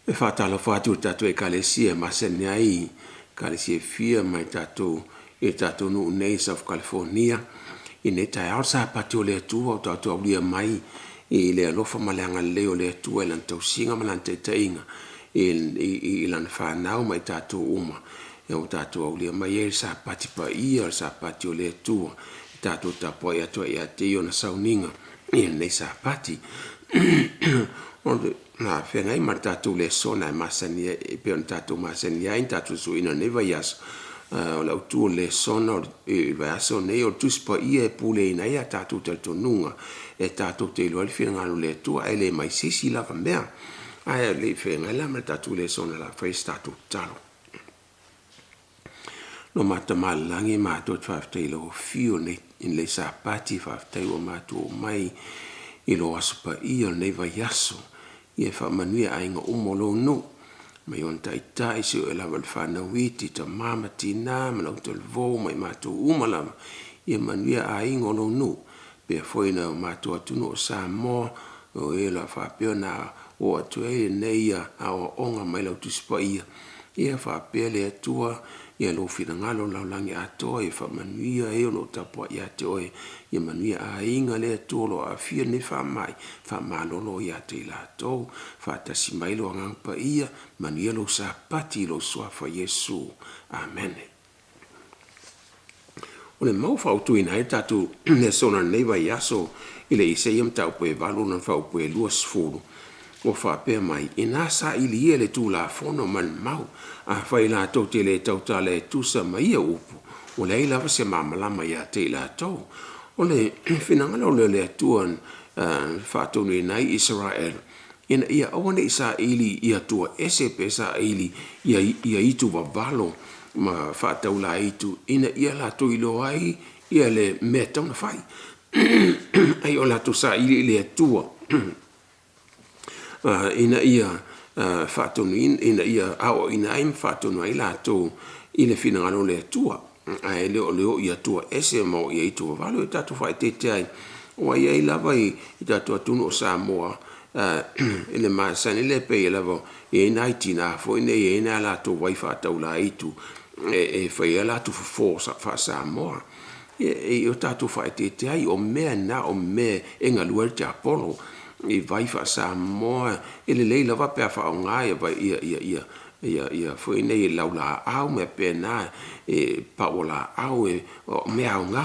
E faatalofa atu i le tatou Ekalesia e masani ai, Ekalesia e fia mai tatou i le tatou nuu nei i South California. I lenei taeao le Sapati o le Atua ua tatou aulia mai i le alofa ma le agalelei o le Atua i Lana tausiga ma Lana taitaiga i Lana fanau ma i tatou uma. Ia ua tatou aulia mai ai le Sapati paia, le Sapati o le Atua, e tatou tapuai atu ai ia te Ia ona sauniga i lenei Sapati. Na feagai ma le tatou lesona e masani ai, e pei ona tatou masani ai na tatou suiina i lenei vaiaso. O le autu o le lesona o le vaiaso lenei, o le Tusi Paia e puleaina ai a tatou talitonuga e tatou te iloa ai le finagalo o le Atua, ae le mai se isi lava mea. Ae le i feagai la ma le tatou lesona, o le a fai se tatou tatalo. Lo matou Tama i le Lagi, matou te faafetai i lau afio i lenei Sapati, faafetai ua matou oo mai i lou Aso Paia o lenei vaiaso. Ia faamanuia aiga uma o lou nuu, mai ona taitai seia oo lava i le fanau iti, tama ma tina ma lautalavou ma i matou uma lava. Ia manuia aiga o lou nuu, faapea foi le matou atunuu o Samoa, o e o le a faapea ona oo atu ai lenei aoaoga mai lau Tusi Paia. Ia faapea le Atua ia lou finagalo i le lalolagi atoa, ia faamanuia e o lo o tapuai ia te oe, ia manuia aiga le Atua o lo o aafia i lenei faamai, faamalolo ia te i latou, faatasi mai lo Agaga Paia, manuia lou Sapati i lou Suafa Iesu. Amene. O le mau fautuaina ai le tatou lesona i lenei vaiaso i le Isaia mataupu e 8 lona faaupu e 20, ua faapea mai, Ina saili ia le Tulafono ma le mau, afai latou te le tautala e tusa ma ia upu, ua leai lava se malamalama ia te i latou. O le finagalo lea o le Atua na faatonuina ai Isaraelu, ina ia aua ne i saili i atua ese pe saili ia itu vavalo ma faataula itu ina ia latou iloa ai ia le mea e tatau ona fai. Ai o latou saili i le Atua ina ia faatonuina, ina ia aoaoina ai ma faatonu ai latou i le finagalo o le Atua, ae le o le o i atua ese ma o i itu vavalo. E tatou faaeteete ai, ua i ai lava i tatou atunuu o Samoa i le masani lea pei lava e i ai nai tina foi nei e i ai nai a latou vai faataulaitu e fai ai a latou fofo faa-Samoa. E o tatou faaeteete ai, o mea na o mea e galue ai le tiapolo i vai faa-Samoa, e lelei lava pe a faaaoga ia vai ia ia ia ia ia foi nei laulaau ma mea faapena, e pau o laau, o mea aoga.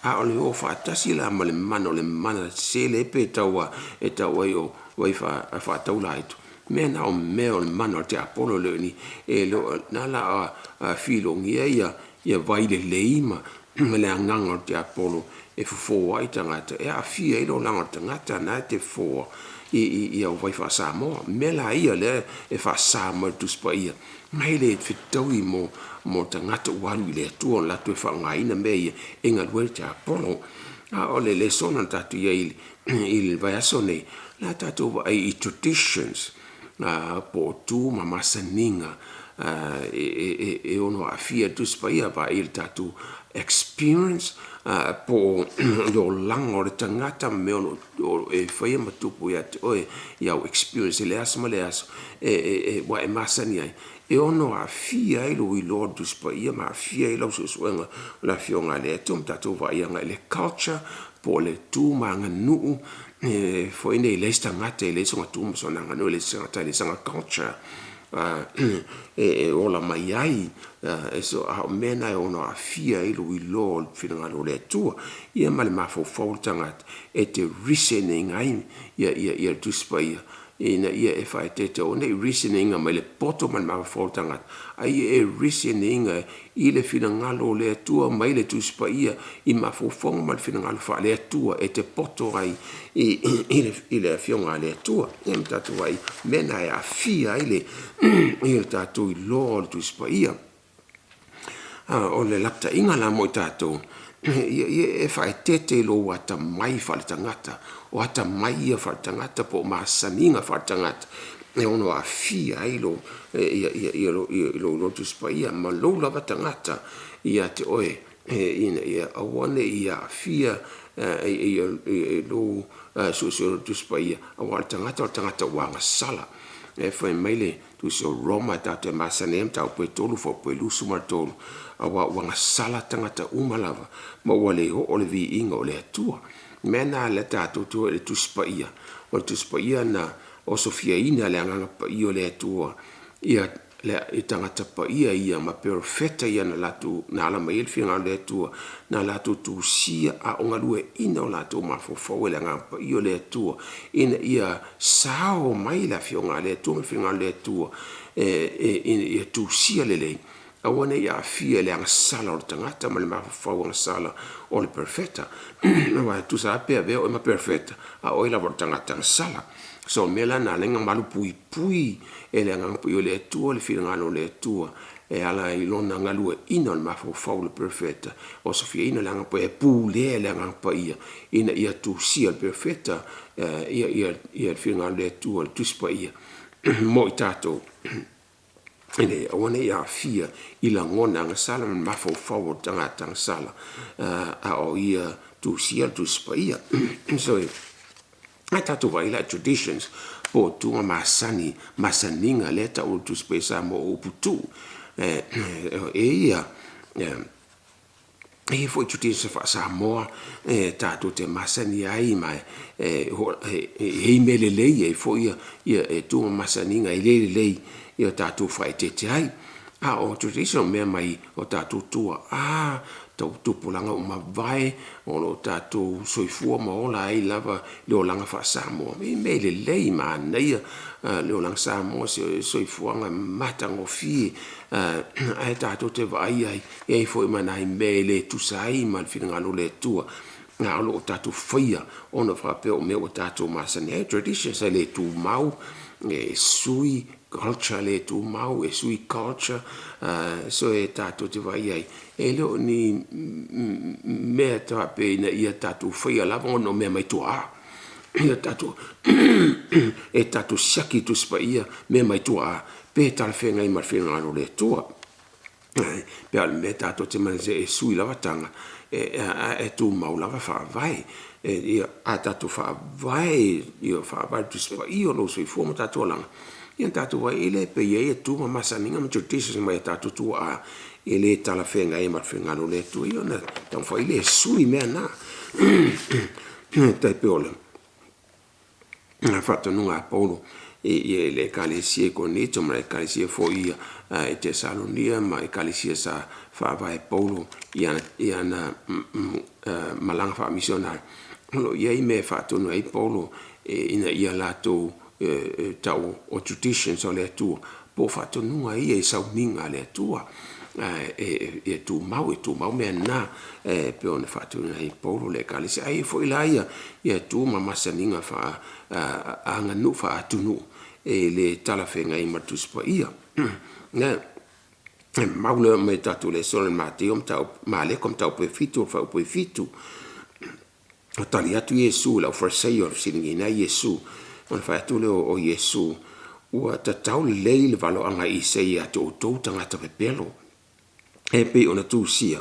A o le o faatasi la ma le mana o le mana sese lea pe tau e tau ai o vai faataulaitu, mea na o mea o le mana o le tiapolo, e le o ni e le o na la a filogia ia vai lelei ma le agaga o le tiapolo e fofo ai tagata e aafia ai le olaga o le tagata na e te fofoa i au vai faa-Samoa. Mea la ia lea e faasa mai e le Tusi Paia, ma e le fetaui mo tagata ua alu i le Atua o latou e faaaogaina mea ia e galue ai le tiapolo. A o le lesona na tatou i ai i le vaiaso nei, o le a tatou vaai i traditions, po o tu ma masaniga e ono aafia le Tusi Paia, vaai i le tatou experience po o le olaga o le tagata ma mea o lo o e faia ma tupu ia te oe i au experience i le aso ma le aso ua e masani ai, e ono aafia ai lou iloa o le Tusi Paia ma aafia ai lau suesuega o le Afioga a le Atua ma tatou vaai agai i le culture po o le tu ma aganuu foi nei, e leai se tagata e leai sona tu ma sona aganuu, e leai se tagata e leai sana culture e ola mai ai, a o mea na e ono aafia ai lou iloa o le finagalo o le Atua. Ia ma le mafaufau o le tagata e te reason ina ai ia le Tusi Paia ina ia e faaeteete, aua ne i reason ina mai le poto ma le mafaufau o le tagata, a ia e reason ina i le finagalo o le Atua mai le Tusi Paia i mafaufauga ma le finagalo faale-Atua e te poto ai i le Afioga a le Atua. Ia ma tatou vaai mea na e aafia ai le tatou iloa o le Tusi Paia. O le lapataiga la mo i tatou, ia e faaeteete i lou atamai faaletagata, o atamai ia faaletagata po o masaniga faaletagata e ono aafia ai lou iloa o le Tusi Paia ma lou lava tagata ia te oe, ina ia aua ne i aafia i lou suesuega o le Tusi Paia, aua o le tagata o le tagata ua agasala. E fai mai le Tusi o Roma e tatou te masani ai mataupu e 3 fuaiupu e 23, Auā ua gasala tagata uma lava, ma ua le oo le viiga o le Atua. O le mea lena lea tatou te o i le Tusi Paia, o le Tusi Paia na osofiaina e le Agaga Paia o le Atua ia le tagata paia ia ma perofeta ia na latou na ala mai ai le finagalo o le Atua, na latou tusia a o galueaiina o latou mafaufau e le Agaga Paia o le Atua, ina ia sao mai le Afioga a le Atua ma le finagalo o le Atua ina ia tusia lelei, aua ne i aafia i le agasala o le tagata ma le mafaufau agasala o le perofeta. Aua e tusa lava pe avea oe ma perofeta, a o oe lava o le tagata agasala. So o le mea la lena e ala ai ona malupuipui e le Agaga Paia o le Atua le finagalo o le Atua e ala i lona galueaiina o le mafaufau o le perofeta, osofiaina le Agaga Paia e pulea e le Agaga Paia ina ia tusia e le perofeta ia le finagalo o le Atua, le Tusi Paia mo i tatou, ina ia aua ne i aafia i lagona agasala ma le mafaufau o le tagata agasala, a o ia tusia le Tusi Paia. So, ae tatou vaai la i traditions po o tuga masani, masaniga lea e tau o le Tusi Paia Samoa o upu tuu. E ia e i ai foi traditions faa-Samoa e tatou te masani ai ma e i ai mea lelei, e i ai foi ia tuga masaniga e le lelei ia tatou faaeteete ai. A o tradition o mea mai o tatou tuaa, tupulaga ua mavae, o lo o tatou soifua ma ola ai lava le olaga faa-Samoa. E mea lelei manaia le olaga Samoa, se soifuaga matagofie, ae tatou te vaai ai, e i ai foi ma nai mea e le tusa ai ma le finagalo o le Atua, a o lo o tatou faia ona faapea o mea ua tatou masani ai. Traditions e le tumau, e sui culture le tumau, e sui culture, so e tatou te vaai ai, e le o ni mea e faapea ina ia tatou faia lava ona o mea mai tuaa. Ia tatou e tatou siaki i Tusi Paia mea mai tuaa pe talafeagai ma le finagalo o le Atua. Pe a o le mea tatou te manatu e sui lava taga, e tumau lava faavae. Ia, a tatou faavae, ia faavae i le Tusi Paia o lou soifua ma tatou olaga, ia ona tatou vaai lea pe i ai tu ma masaniga ma traditions mai a tatou tuaa e le talafeagai ma le finagalo o le Atua, ia ona taumafai lea e sui mea na. Tai pei o le faatonuga a Paulo i le Ekalesia i Korinito ma le Ekalesia foi i Tesalonia ma Ekalesia sa faavae Paulo i ana malaga faamisionare. O lo o i ai mea e faatonu ai Paulo ina ia latou tau o traditions o le Atua, po o faatonuga ia i sauniga a le Atua e tumau, e tumau mea na e pei ona faatonuina ai e Paulo le Ekalesia. Ae i ai foi la ia tu ma masaniga faaaganuu faaatunuu e le talafeagai ma le Tusi Paia. E mau lea mai tatou lesona i le Mateo Maleko mataupu e 7 o le fuaiupu e 7. O tali atu Iesu i le aufarisaio na fesiligiina ai Iesu, ona fai atu lea o Iesu, Ua tatau lelei le valoaga i Isaia ia te outou tagata pepelo, e pei ona tusia,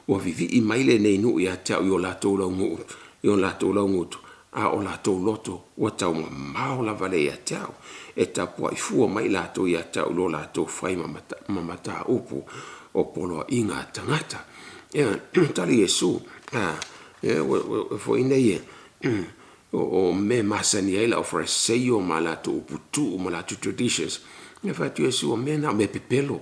ua vivii mai lenei nuu ia te au i o latou lauguu, i o latou laugutu, a o latou loto ua taumamao lava lea ia te au. E tapuai fua mai latou ia te au i lo latou fai ma mataupu o poloaiga a tagata. Ia, tali Iesu, foi nei o mea masani ai lau Fariseio ma latou upu tuu ma latou traditions. E fai atu Iesu, o mea na o mea pepelo.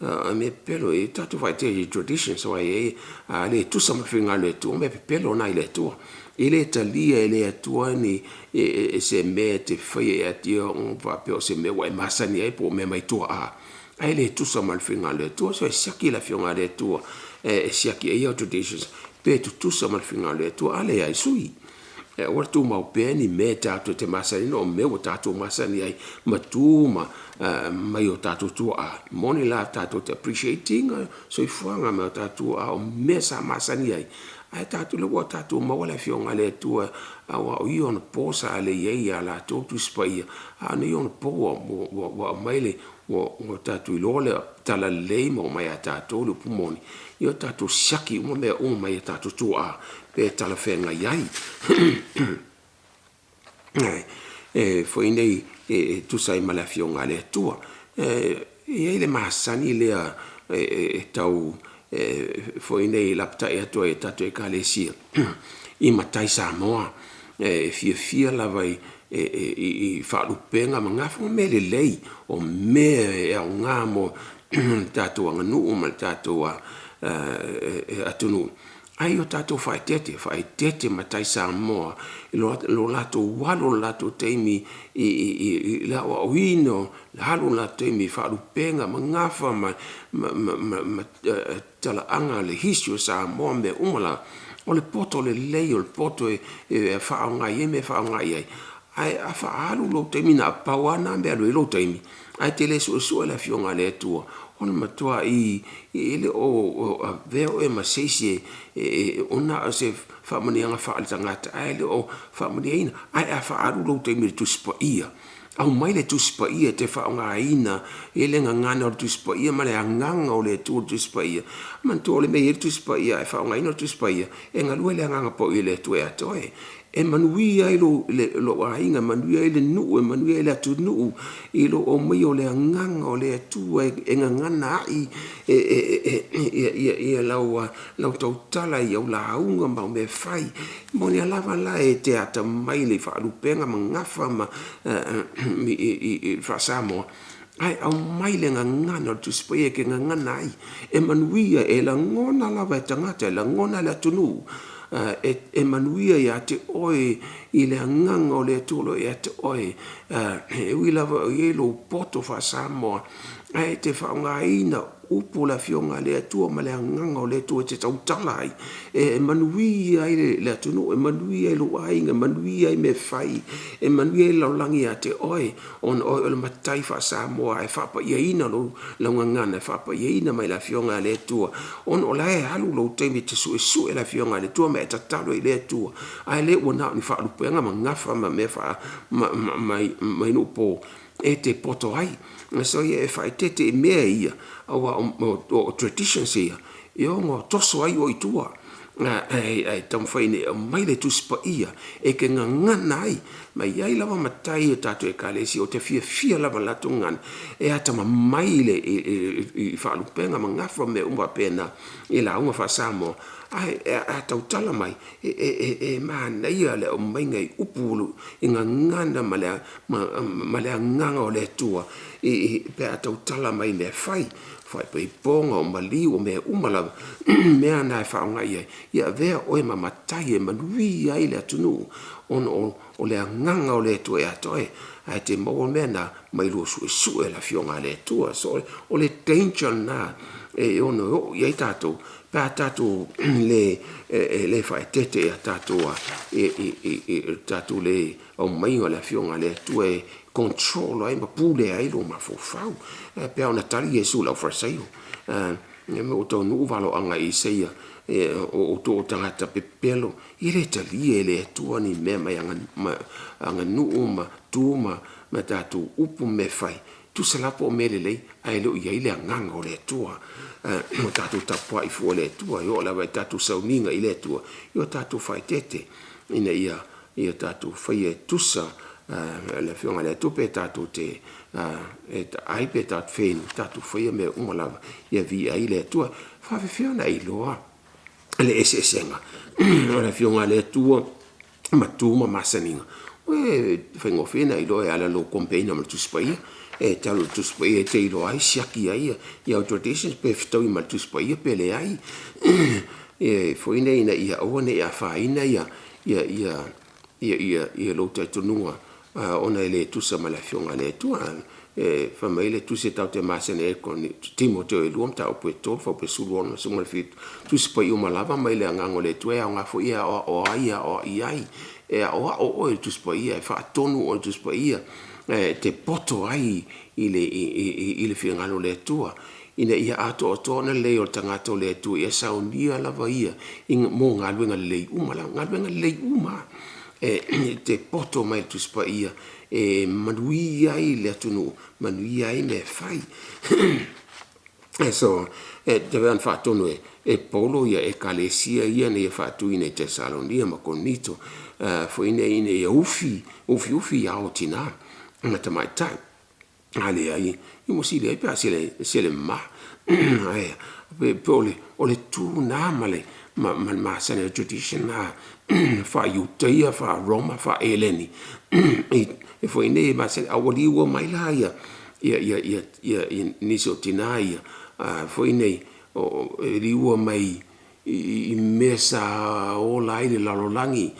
Mea pepelo e tatou faaitea i traditions o ai e a le tusa ma le finagalo o le Atua, o mea pepelo na i le Atua. E le talia e le Atua ni e se mea e te faia ia te ia o faapea o se mea ua e masani ai po o mea mai tuaa. Ae le tusa ma le finagalo o le Atua. So e siaki le Afioga a le Atua e siaki ai au traditions pe tutusa ma le finagalo o le Atua. A leai, sui. E aua le tumau pea ni mea tatou te masani ai, o mea ua tatou masani ai ma tu ma mai o tatou tuaa. Moni la tatou te appreciate ina soifuaga mai o tatou tuaa o mea sa masani ai, ae tatou le ua tatou maua le Afioga a le Atua, aua o ia ona po sa le i ai ia latou Tusi Paia, a o nei ona po ua aumai le ua tatou iloa le talalelei ma ua aumai ia tatou le upu moni, ia tatou siaki uma mea uma mai a tatou tuaa pe talafeagai ai. E foi nei e tusa ai ma le Afioga a le Atua. E i ai le masani lea e tau foi nei lapatai atu ai e tatou Ekalesia i matai Samoa e fiafia lava i faalupega ma gafa ma mea lelei, o mea e aoga mo le tatou aganuu ma le tatou atunuu, ae ia o tatou faaeteete, faaeteete matai Samoa i lo latou alu o le latou taimi i le aoaoina, alu lo latou taimi i faalupega ma gafa ma talaaga o le history o Samoa ma mea uma lava, o le poto lelei o le poto e faaaoga i ai mea e faaaoga i ai, ae a faaalu lou taimi na o le pau lava lena mea e alu i ai lou taimi, ae te le suesue le Afioga a le Atua, o le matuai e le o avea oe ma se isi na o se faamanuiaga faale-tagata ae le o faamanuiaina. Ae a faaalu lou taimi i le Tusi Paia, aumai le Tusi Paia e te faaaogaina i le gagana o le Tusi Paia ma le agaga o le Atua o le Tusi Paia. Manatua o le mea e i ai le Tusi Paia ae faaaogaina le Tusi Paia, e galue le Agaga Paia o le Atua ia te oe, e manuia ai lou aiga, e manuia ai le nuu, e manuia ai le atunuu i lou aumaia o le agaga o le Atua e gagana ai lau tautala i au lauga ma au mea e fai. E moni lava la e te atamai i le faalupega ma gafa ma faa-Samoa, ae aumai le gagana o le Tusi Paia e te gagana ai, e manuia, e lagona lava e tagata, e lagona e le atunuu, e manuia ia te oe i le agaga o le Atua o lo o ia te oe. E ui lava o i ai lou poto faa-Samoa, ae te faaaogaina upu o le Afioga a le Atua ma le agaga o le Atua e te tautala ai, e manuia ai le atunuu, e manuia ai lou aiga, e manuia ai mea e fai, e manuia ai le lalolagi ia te oe, ona o oe o le matai faa-Samoa e faapaiaina lau gagana, e faapaiaina mai le Afioga a le Atua, ona o la e alu lou taimi e te suesue le Afioga a le Atua ma e tatalo i le Atua, ae le ua na o ni faalupega ma gafa ma mea mai nuu po e te poto ai. So ia e faaeteete i mea ia, aua o traditions ia, e ono toso ai oe i tua, ae taumafai ina ia aumai le Tusi Paia e te gagana ai. Ma e i ai lava matai o tatou Ekalesia ou te fiafia lava i le latou gagana, e atamamai i faalupega ma gafa ma mea uma faapena i lauga faa-Samoa, ae a tautala mai, e manaia le aumaiga i upu i gagana ma le agaga o le Atua pe a tautala mai i mea fai, faaipoipoga, o maliu, o mea uma lava, mea na e faaaoga i ai, ia avea oe ma matai e manuia ai le atunuu ona o le agaga o le Atua ia te oe, ae te maua mea na mai lou suesue o le Afioga a le Atua. So, o le danger lena e ono oo i ai tatou pe a tatou le faaeteete ia tatou i le tatou le aumaiga o le Afioga a le Atua e control ai ma pule ai lou mafaufau. E pei ona tali Iesu i le aufalesaio, ua taunuu valoaga i Isaia, o outou o tagata pepelo, e le talia e le Atua ni mea mai aganuu ma tu ma tatou upu ma mea e fai, tusa lava po o mea lelei, ae le o i ai le agaga o le Atua. Ua tatou tapuai fua i le Atua, e oo lava i tatou sauniga i le Atua, ia o tatou faaeteete ina ia tatou faia e tusa le Afioga i le Atua, pe tatou te ai pe tatou te feinu, tatou faia mea uma lava ia viia ai le Atua. E faapefea ona e iloa le eseesega o le Afioga a le Atua ma tu ma masaniga? E faigofie ona e iloa e ala i lou compare ina ma le Tusi Paia. E te alu i le Tusi Paia e te iloa ai, siaki ai au traditions pe fetaui ma le Tusi Paia pe leai. E foi nei ina ia aua ne i afaina lou talitonuga ona e le tusa ma le Afioga a le Atua. E fai mai le tusi tatou te masani ai Timoteo 2 mataupu e 3 fuaiupu e 16 ma le 17, Tusi Paia uma lava mai le agaga o le Atua e aoga foi e aoao ai, e aoai ai, e aoao oe i le Tusi Paia, e faatonu oe i le Tusi Paia, e te poto ai i le finagalo o le Atua, ina ia atoatoa ona lelei o le tagata o le Atua, ia saunia lava ia mo galuega lelei uma lava, galuega lelei uma e te poto mai i le Tusi Paia e manuia ai le atunuu, manuia ai mea e fai. So, e te ona faatonu e Paulo ia Ekalesia ia na ia faatuina i Tesalonia ma Korinito, foi nei ina ia ufi, ufiufi ia ao tina. ma tamaitai. A leai, ua sili ai pe a sele mama. Ae pei o le tu lena ma le masani o le tradition lena faa-Iutaia, faa-Roma, faa-Eleni foi nei e masani ai, a ua liua mai la nisi o tina ia foi nei e liua mai i mea sa ola ai le lalolagi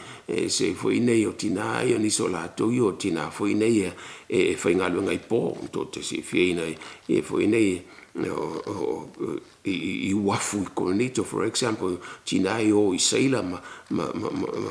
foi nei o tina ia nisi o latou ia o tina foi nei e faigaluega i po. Tou te silafia foi nei i uafu i Konito for example, o tina e o i seila ma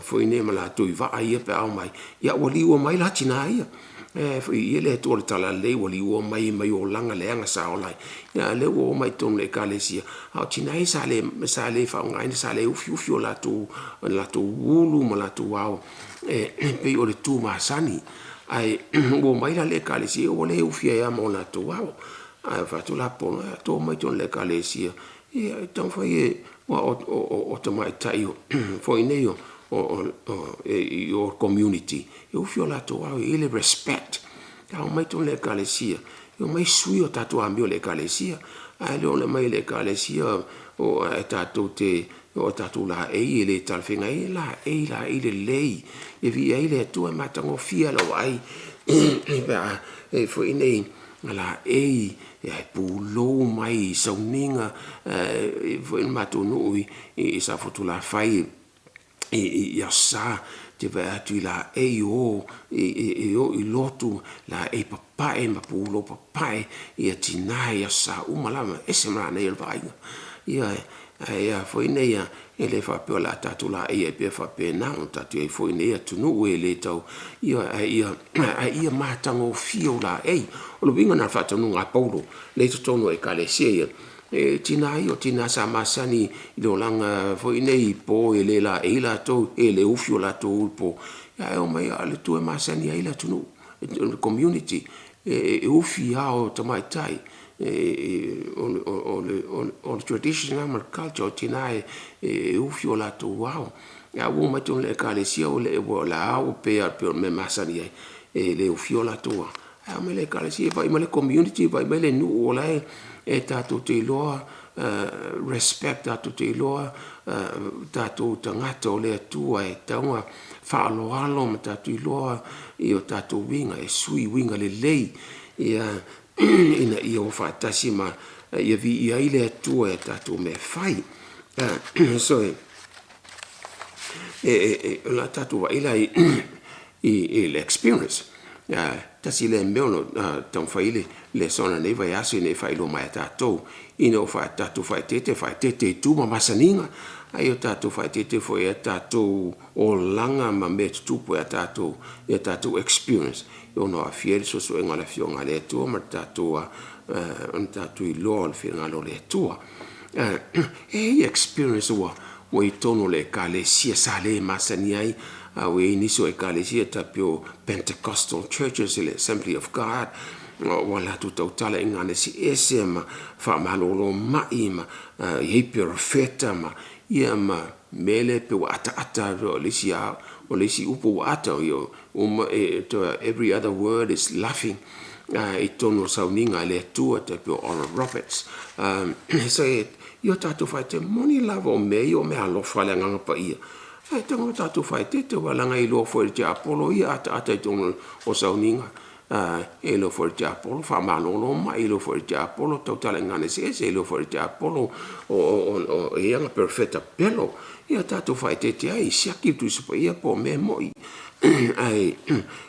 foi nei ma latou i vaa ia pe a omai, ia ua liua mai la tina ia. Viia le Atua i le talalelei ua liua mai mai olaga leaga sa ola ai, a o lea ua omai i totonu o le Ekalesia, a o tina ia sa le faaaogaina, sa le ufiufi o latou ulu ma latou ao e pei o le tu masani. Ae ua omai la i le Ekalesia ua le ufi ai lava ma o latou ao. Ae ou fai atu la outou omai i totonu o le Ekalesia e taumafai e… aua o tamaitai foi nei i o i le community, e ufi o latou ao e i ai le respect. A omai i totonu o le Ekalesia, e omai sui o tatou amio i le Ekalesia, ae le o le omai i le Ekalesia ae tatou laei e le talafeagai ai. E laei lelei e viia ai le Atua, e matagofie lau vaai pe a foi nei laei e pulou mai i sauniga. E i ai foi le matou nuu i Safotulafai i Aso Sa ou te vaai atu i laei e o i lotu, laei papae ma pulou papae tina i Aso Sa uma lava, e ese le manaia o le vaaiga. Ioe. Ae foi nei e le faapea o le a tatou laei ai pea faapena, ua tatou i ai foi i lenei atunuu e le tau… ioe, ae ia matagofie ou laei. O le uiga lena o le faatonuga a Paulo lea e i totonu o Ekalesia ia, o tina ia o tina sa masani i le olaga foi nei i po e le laei latou, e le ufi o latou ulu i le po, ae omai a o le tu e masani ai le atunuu, le community, e ufi ao o tamaitai. O le tradition lena ma le culture o tina e ufi o latou ao. Ae ua omai i totonu o le Ekalesia ua pei lava o le mea e masani ai, e le ufia o latou ao, ae omai i le Ekalesia vaai mai le community vaai mai le nuu o la e tatou te iloa respect, tatou te iloa tatou tagata o le Atua e tatau ona faaaloalo ma tatou iloa i o tatou uiga e sui uiga lelei ina ia o faatasi ma ia viia ai le Atua i a tatou mea e fai. So, o le a tatou vaai la i le experience. Tasi lea mea o lo o taumafai le lesona i lenei vaiaso ina ia faailoa mai ia tatou, ina ua tatou faaeteete, faaeteete i tu ma masaniga, a ia tatou faaeteete foi i a tatou olaga ma mea e tutupu ia tatou i a tatou experience e ono aafia ai le suesuega o le Afioga a le Atua ma le tatou iloa o le finagalo o le Atua. E i ai experience ua i totonu o le Ekalesia sa le masani ai, a ua i ai nisi o Ekalesia e tai pei o Pentecostal Churches, le Assembly of God, ua latou tautala i gagana eseese ma faamalolo mai ma i ai perofeta ma ia ma mea lea pei ua ataata o le isi o le isi upu ua ata uma every other word is laughing i totonu o sauniga a le Atua tai pei o Oral Roberts. So ia o tatou faaeteete, moni lava o mea ia o meaalofa a le Agaga Paia, ae tatau ona tatou faaeteete aua leaga e iloa foi e le tiapolo ia ataata i totonu o sauniga, e iloa foi e le tiapolo faamalolo mai, e iloa foi e le tiapolo tautala i gagana eseese, e iloa foi e le tiapolo o i ai ana perofeta pepelo. Ia tatou faaeteete ai, siaki le Tusi Paia po o mea e moni. Ae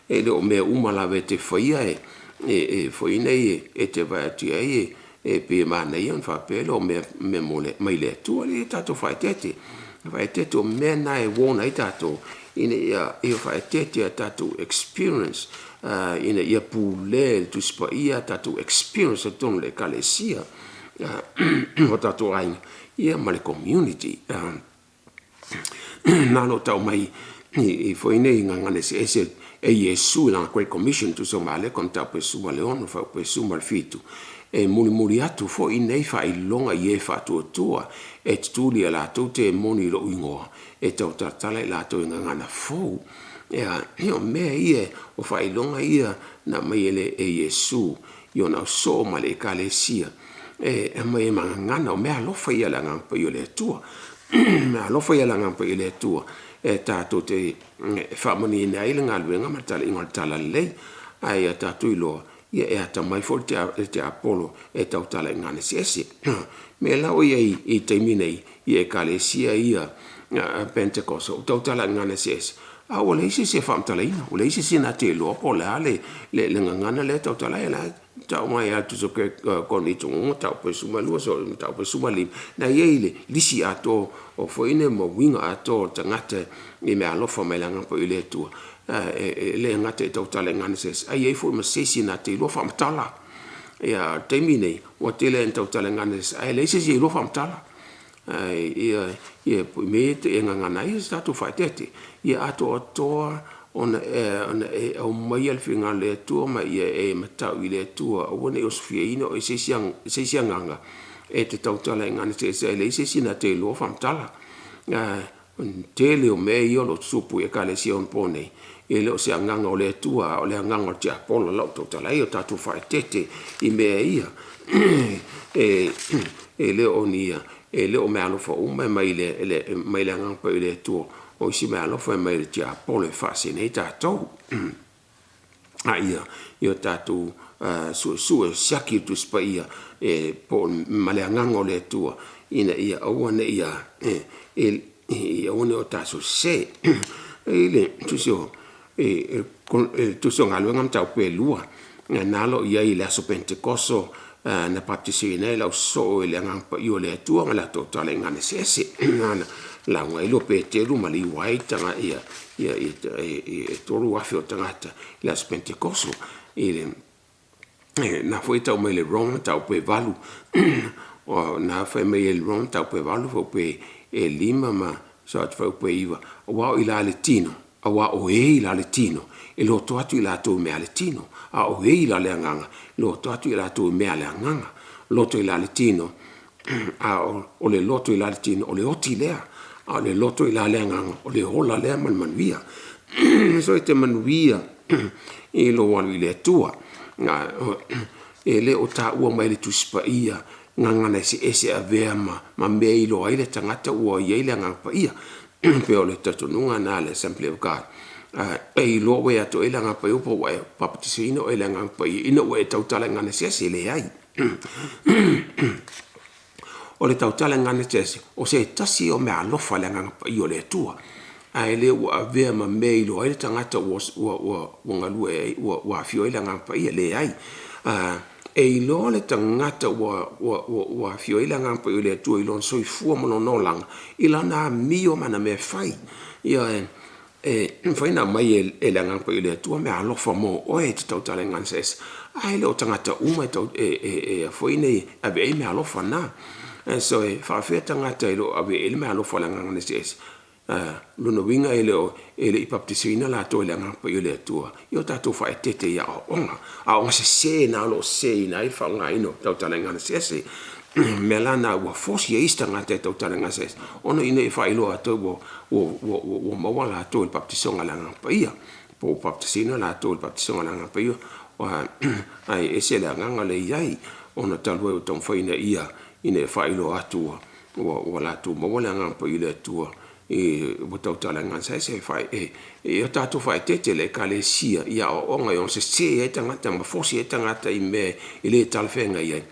e le o mea uma lava e te faia e foi nei e te vaai atu i ai e pei e manaia ona faapea lea o mea mai le Atua. Ia tatou faaeteete, faaeteete o mea na e warn ai tatou ina ia faaeteete a tatou experience ina ia pulea e le Tusi Paia a tatou experience i totonu o le Ekalesia, o tatou aiga ia ma le community. Na o lo o tau mai i foi nei gagana eseese e Iesu i lana Great Commission, tusa ma Mareko mataupu e 16 fuaiupu e 17, e mulimuli atu foi nei faailoga i e faatuatua e tutuli e latou temoni i lou igoa, e tautalatala i latou i gagana fou. Ia, o mea ia o faailoga ia na aumai e Iesu i ona ausoo ma le Ekalesia, e aumai ai ma gagana, o meaalofa ia a le Agaga Paia o le Atua. O meaalofa ia a le Agaga Paia o le Atua e tatou te faamanuiaina ai le galuega ma le talaiga o le Talalelei. Ae ia tatou iloa, e atamai foi le tiapolo e tautala i gagana eseese. O mea la ua i ai i le taimi nei i Ekalesia ia Pentecostal ua tautala i gagana eseese, a ua leai se isi e faamatalaina, ua leai se isi e na te iloa po o le a le gagana lea e tautala ai, o la e tau mai lava tusa o Konitoga tau pe 12 tau pe 15, na e i ai le lisi atoa o foi nei ma uiga atoa o tagata i meaalofa mai le Agaga Paia o le Atua, e le gata e tautala i gagana eseese, ae i ai foi ma se isi na te iloa faamatala. Ia, a o le taimi lenei, ua tele lava ina tautala i gagana eseese ae leai se isi e iloa faamatala. Ia mea ia e gagana ai so tatou faaeteete, ia atoatoa ona e aumaia le finagalo o le Atua ma ia e matau i le Atua, aua ne i osofiaina oe e se isi agaga e te tautala i gagana eseese ae leai se isi na te iloa faamatala. O le tele o mea ia o lo o tutupu i Ekalesia faaonaponei, e le o se agaga o le Atua, a o le agaga o le tiapolo o lau tautala ai. Ia tatou faaeteete i mea ia, e le o meaalofa uma e mai le Agaga Paia o le Atua, o isi meaalofa e mai le tiapolo e faasene ai tatou. A ia tatou suesue, siaki le Tusi Paia ma le Agaga o le Atua ina ia aua ne i o tatou sese. I le Tusi o Galuega mataupu e 2, lena o lo o i ai i le aso Penetekoso na papatisoina ai le ausoo i le Agaga Paia o le Atua ma latou tautala i gagana eseese. Na lauga ai loa Peteru ma liu ai 3,000 o tagata i le aso Penetekoso. Na foi e tau mai le Roma mataupu e 8, na fai mai e le Roma mataupu e 8 fuaiupu e 5 ma sosoo atu fuaiupu e 9, aua o i la le tino, aua o e i la le tino, e loto atu i latou i mea a le tino, a o e i la le agaga, e loto atu i latou i mea a le agaga. Loto i la le tino, a o le loto i la le tino, o le oti lea, a o le loto i la le agaga, o le ola lea ma le manuia. So e te manuia i lou alu i le Atua. E le o taua mai e le Tusi Paia gagana eseese e avea ma mea e iloa ai le tagata ua i ai le Agaga Paia. Pei o le talitonuga lena a le Assembly of God, e iloa ua ia te oe le Agaga Paia po ua e papatisoina oe i le Agaga Paia ina ua e tautala i gagana eseese. E leai. O le tautala i gagana eseese, o se tasi ia o meaalofa a le Agaga Paia o le Atua, ae le ua avea ma mea e iloa ai le tagata ua galue ai, ua afio ai le Agaga Paia. E leai. E iloa le tagata ua afio ai le Agaga Paia o le Atua i lona soifua ma lona olaga i lana amio ma ana mea e fai. Ioe. E mafai ona aumai e le Agaga Paia o le Atua meaalofa mo oe e te tautala i gagana eseese, ae le o tagata uma e ave i ai meaalofa na. So e faapefea tagata e le o ave i ai le meaalofa a le agaga eseese? O lona uiga e le i papatisoina latou e le Agaga Paia o le Atua. Ia o tatou faaeteete i aoaoga, aoga sese na o lo o seseina ai le faaaogaina o tautala i gagana eseese. O le mea la lena ua fosi ai isi tagata e tautala i gagana eseese, ona ina ia faailoa atu ua maua latou i le papatisoga a le Agaga Paia, po ua baptisaina latou i le papatisoga a le Agaga Paia, ae ese le agaga lea e i ai, ona talu ai o taumafai ina ia faailoa atu ua latou maua le Agaga Paia o le Atua ua tautala i gagana eseese. Ia tatou faaeteete i le Ekalesia i aoaoga e ono sese ai tagata ma fosi ai tagata i mea e le talafeagai ai,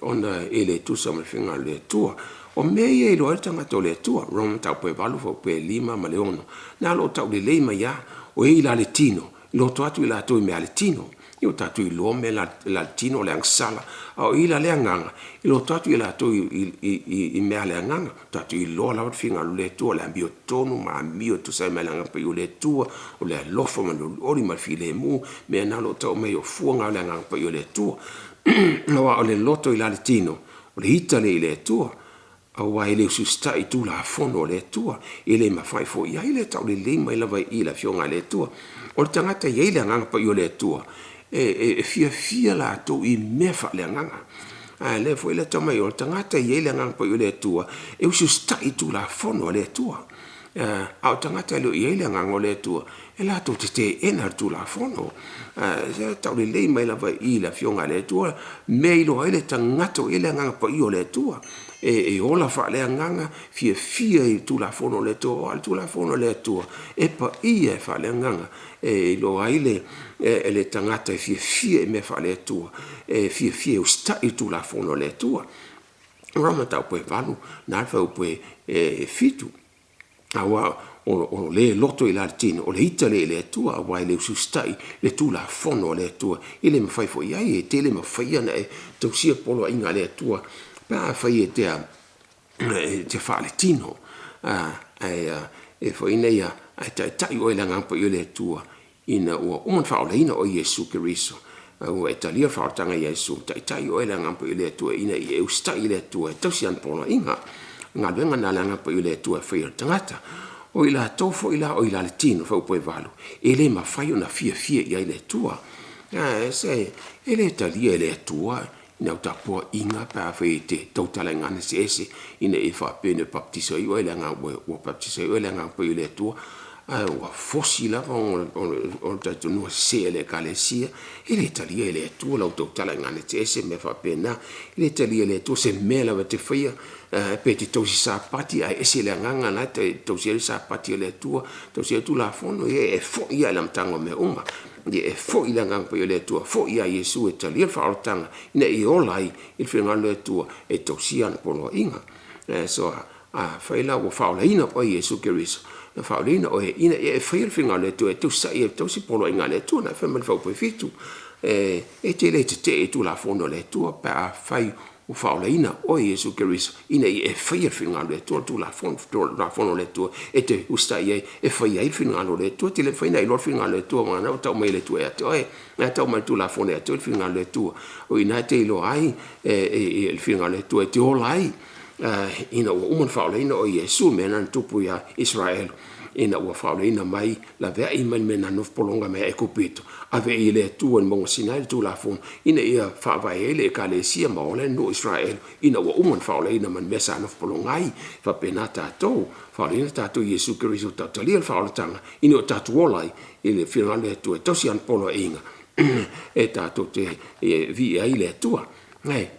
ona e le tusa ma le finagalo o le Atua. O mea ia e iloa ai le tagata o le Atua, Roma mataupu e 8 fuaiupu e 5 ma le 6, na o lo o taulelei mai lava, o e i la le tino, loto atu i latou i mea a le tino. Ia ua tatou iloa mea i la le tino o le agasala, a o i la le agaga, e loto atu i latou i mea a le agaga. Tatou iloa lava le finagalo o le Atua, o le amiotonu ma amio e tusa ai ma le Agaga Paia o le Atua, o le alofa ma le olioli ma le filemu, mea na o lo o tau mai o fua na o le Agaga Paia o le Atua. Aua o le loto i la le tino, o le ita lea i le Atua, aua e le usiusitai i Tulafono a le Atua, e le mafai foi i ai le taulelei mai lava i i le Afioga a le Atua. O le tagata e i ai le Agaga Paia o le Atua, e fiafia latou i mea faaleagaga. A o lea foi la e tau mai o le tagata e i ai le Agaga Paia o le Atua, e usiusitai i Tulafono a le Atua. A o tagata e le o i ai le Agaga o le Atua, e latou te teena le Tulafono. E taulelei mai lava i i le Afioga a le Atua, mea e iloa ai le tagata o i ai le Agaga Paia o le Atua. E ola faaleagaga, fiafia i le Tulafono o le Atua, aua o le Tulafono a le Atua, e paia e faaleagaga. E iloa ai le tagata e fiafia i mea faale-Atua, e fiafia e usitai i le Tulafono a le Atua. Roma mataupu e 8, na le fuaiupu e 7. Aua o le loto i la le tino, o le ita lea i le Atua, aua e le usiusitai le Tulafono a le Atua, e le mafai foi i ai, e te le mafai ona e tausia poloaiga a le Atua pe afai e te faaletino. Ae foi nei, ae taitai oe i le Agaga Paia o le Atua, ina ua uma ona faaolaina oe e Iesu Keriso, ua e talia le faaolataga a Iesu, taitai oe e le Agaga Paia o le Atua ina ia e usitai i le Atua e tausi ana poloaiga. O le galuega lena a le Agaga Paia o le Atua e faia e le tagata. O i latou foi la o i la le tino, fuaiupu e 8, e le mafai ona fiafia i ai le Atua. E le talia e le Atua i au tapuaiga pe afai e te tautala i gagana eseese ina ia faapea ina baptiso ai oe i le Agaga, ua baptiso ai oe i le Agaga Paia o le Atua, ae ua fosi lava o le talitonuga sese a le Ekalesia. E le talia e le Atua lau tautala i gagana eseese ma mea faapena. E le talia e le Atua se mea lava e te faia, pe te tausi Sapati ae ese le agaga la e tausi ai le Sapati a le Atua, tausi ai le Tulafono, ia e foi lava i le amataga o mea uma. Ia e foi i le Agaga Paia o le Atua, foi ia Iesu e talia le faaolataga ina ia ola ai i le finagalo o le Atua e tausia ana poloaiga. So, afai la ua faaolaina oe e Iesu Keriso, na faaolaina oe ina ia e faia le finagalo o le Atua e tausaai e tausi poloaiga a le Atua. Na fai mai le fuaiupu e 7, e te le tetee i Tulafono a le Atua pe afai ua faaolaina oe e Iesu Keriso ina ia e faia le finagalo o le Atua, le Tulafono, Tulafono a le Atua e te usitai ai e faia ai le finagalo o le Atua. E te le mafai ona e iloa le finagalo o le Atua aua o lena ua tau mai e le Atua ia te oe. O lena e tau mai e le Tulafono ia te oe le finagalo o le Atua. O i ina e te iloa ai le finagalo o le Atua e te ola ai ina ua uma ona faaolaina oe e Iesu. O le mea lena na tupu ia Isaraelu ina ua faaolaina mai, laveai mai le mea na nofo pologa mai ai Aikupito, ave i le Atua i le mauga Sinai le Tulafono ina ia faavae ai le Ekalesia ma ola ai le nuu o Isaraelu ina ua uma ona faaolaina mai le mea sa nofo pologa ai. E faapena tatou, faaolaina tatou e Iesu Keriso tatou talia le faaolataga ina ia tatou ola ai i le finagalo o le Atua e tausi ana poloaiga e tatou te viia ai le Atua.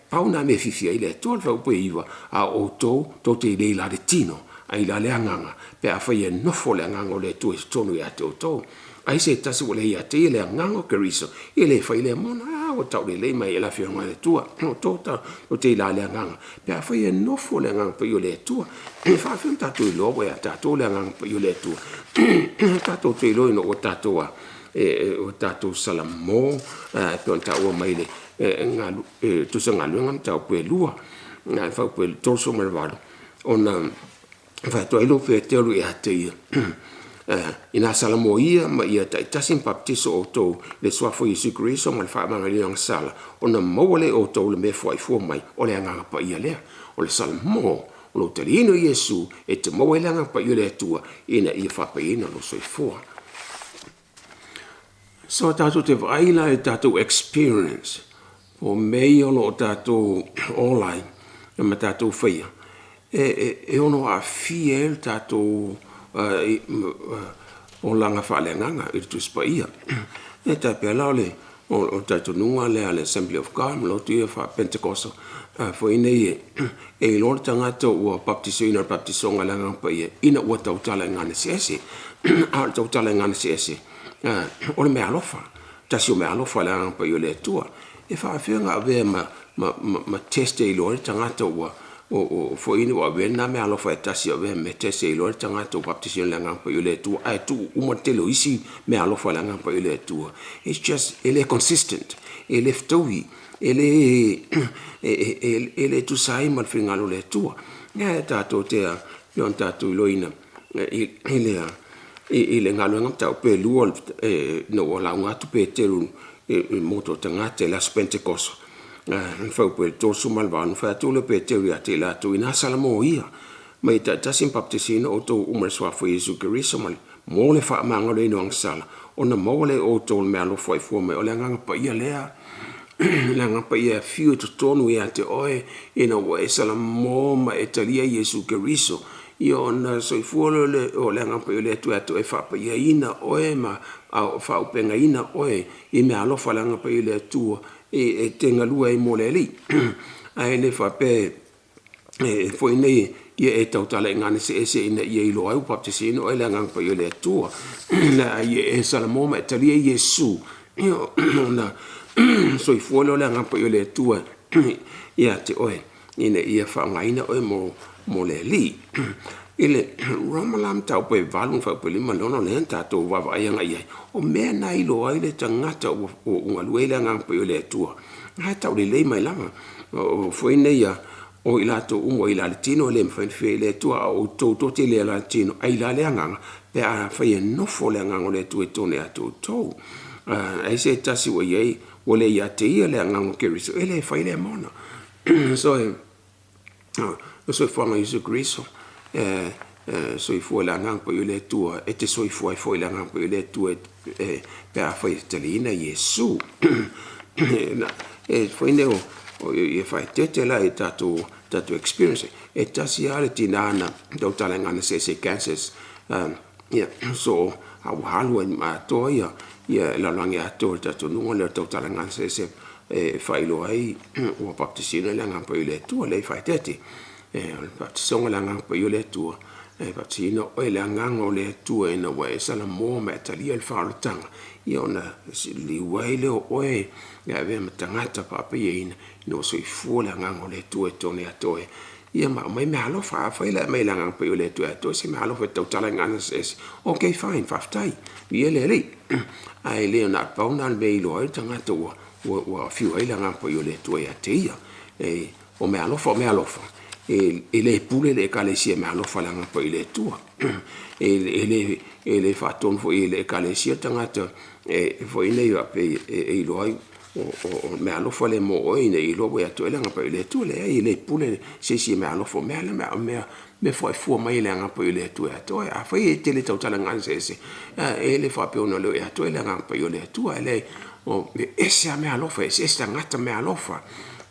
Pau na mea e fiafia ai le Atua, le fuaiupu e 9, a o outou tou te le i la le tino, ae i la le agaga, pe afai e nofo le Agaga o le Atua i totonu ia te outou. Ai se tasi ua le ia te ia le Agaga o Keriso, e le fai lea mona, a ua taulelei mai e le Afioga a le Atua. O outou tou te i la le Agaga, pe afai e nofo le Agaga Paia o le Atua. E faafefea ona tatou iloa ua ia tatou le Agaga Paia o le Atua? Tatou te iloa ina ua tatou ua tatou salamo, e pei ona taua mai i le Tusi o Galuega mataupu e 2, fuaiupu e 38, ona fai atu ai lea o Peteru ia te ia, ina salamo ia ma ia taitasi ona papatiso outou i le suafa o Iesu Keriso ma le faamagaloina o sala, ona maua lea e outou le mea e foai fua mai, o le Agaga Paia lea. O le salamo o lou taliaina o Iesu e te maua ai le Agaga Paia o le Atua ina ia faapaiaina lou soifua. So tatou te vaai la i tatou experience o mea ia o lo o tatou ola ai ma tatou faia, e ono aafia ai le tatou olaga faaleagaga i le Tusi Paia. E tai pei la o le talitonuga lea a le Assembly of God ma lotu ia faa-Pentecostal foi nei, e iloa le tagata ua baptisoina i le baptisoga a le Agaga Paia ina ua tautala i gagana eseese. A o le tautala i gagana eseese, o le meaalofa, tasi o meaalofa a le Agaga Paia o le Atua. E faafefea ona avea ma test e iloa ai le tagata ua foi ua avea lena meaalofa e tasi e avea ma test e iloa ai le tagata ua baptisoina i le Agaga Paia o le Atua, ae tuu uma le tele o isi meaalofa a le Agaga Paia o le Atua. It's just, e le consistent, e le fetaui, e le tusa ai ma le finagalo o le Atua. Ae tatou te, pei ona tatou iloaina i le galuega mataupu e 2 ina ua lauga atu Peteru i le motu o tagata i le aso Pentekoso, le fuaiupu e 38, na fai atu lea o Peteru ia te i latou, ina salamo ia, ma ia taitasi ma baptisaina outou uma i le suafa o Iesu Keriso ma mo le faamagaloina o agasala, ona maua lea e outou o le meaalofa e fua mai, o le Agaga Paia lea. Le Agaga Paia e afio i totonu ia te oe ina ua e salamo ma e talia Iesu Keriso Ia ona soifua lea o le Agaga Paia o le Atua ia te oe e faapaiaina oe ma faaauupegaina oe i meaalofa a le Agaga Paia o le Atua e te galue ai mo le Alii. Ae le faapea e foi nei ia e tautala i gagana eseese ina ia iloa ai ua baptisaina oe i le Agaga Paia o le Atua. A ia e salamo ma e talia Iesu, ona soifua lea o le Agaga Paia o le Atua ia te oe ina ia faaaogaina oe mo le Alii. I le Roma la mataupu e 8 fuaiupu e 5 i le 6 lea na tatou vaavaai agai i ai, o mea na e iloa ai le tagata ua galue ai le Agaga Paia o le Atua, na e taulelei mai lava. O foi nei o i latou uma o i la le tino e le mafai ona fia i le Atua, a o outou tou te le ala le tino, ai la le agaga, pe a fai e nofo le Agaga o le Atua i totonu ia te outou. Ai se tasi ua i ai, ua le ia te ia le Agaga o Keriso, e le fai lea mona. So, o soifuaga o Iesu Keriso, soifua i le Agaga Paia o le Atua, e te soifua ai foi i le Agaga Paia o le Atua pe a fai e taliaina Iesu. E foi nei o e faaeteete la i tatou experience, e tasi lava le tina na tautala i gagana eseese i Kansas, ia, so a ua alu ai atoa ia lalolagi atoa i le tatou atunuu lea o le tautala i gagana eseese e faailoa ai ua baptisiina le Agaga Paia o le Atua, lea e faaeteete. O le baptisoga o le Agaga Paia o le Atua, e baptisiina oe i le Agaga o le Atua ina ua e salamo ma e talia le faaolataga, ia ona liu ai lea o oe e avea ma tagata faapaiaina ina ua soifua le Agaga o le Atua i totonu ia te oe. Ia ma aumai meaalofa. Afai la e aumai e le Agaga Paia o le Atua ia te oe se meaalofa e tautala i gagana eseese, okay fine, faafetai, viia le Alii. Ae le na o le pau lena o le mea e iloa ai le tagata ua afio ai le Agaga Paia o le Atua ia te ia. O meaalofa o meaalofa, e le pule le Ekalesia i meaalofa a le Agaga Paia o le Atua. E le faatonu foi e le Ekalesia le tagata e foi nei e iloa ai o meaalofa lea mo oe ina ia iloa ua ia te oe le Agaga Paia o le Atua. Leai, e le pule se isi i meaalofa, o mea la o mea fuaifua mai e le Agaga Paia o le Atua ia te oe. Afai e te le tautala i gagana eseese, e le faapea ona le o ia te oe le Agaga Paia o le Atua. E leai, e ese lava meaalofa, e eseese tagata meaalofa.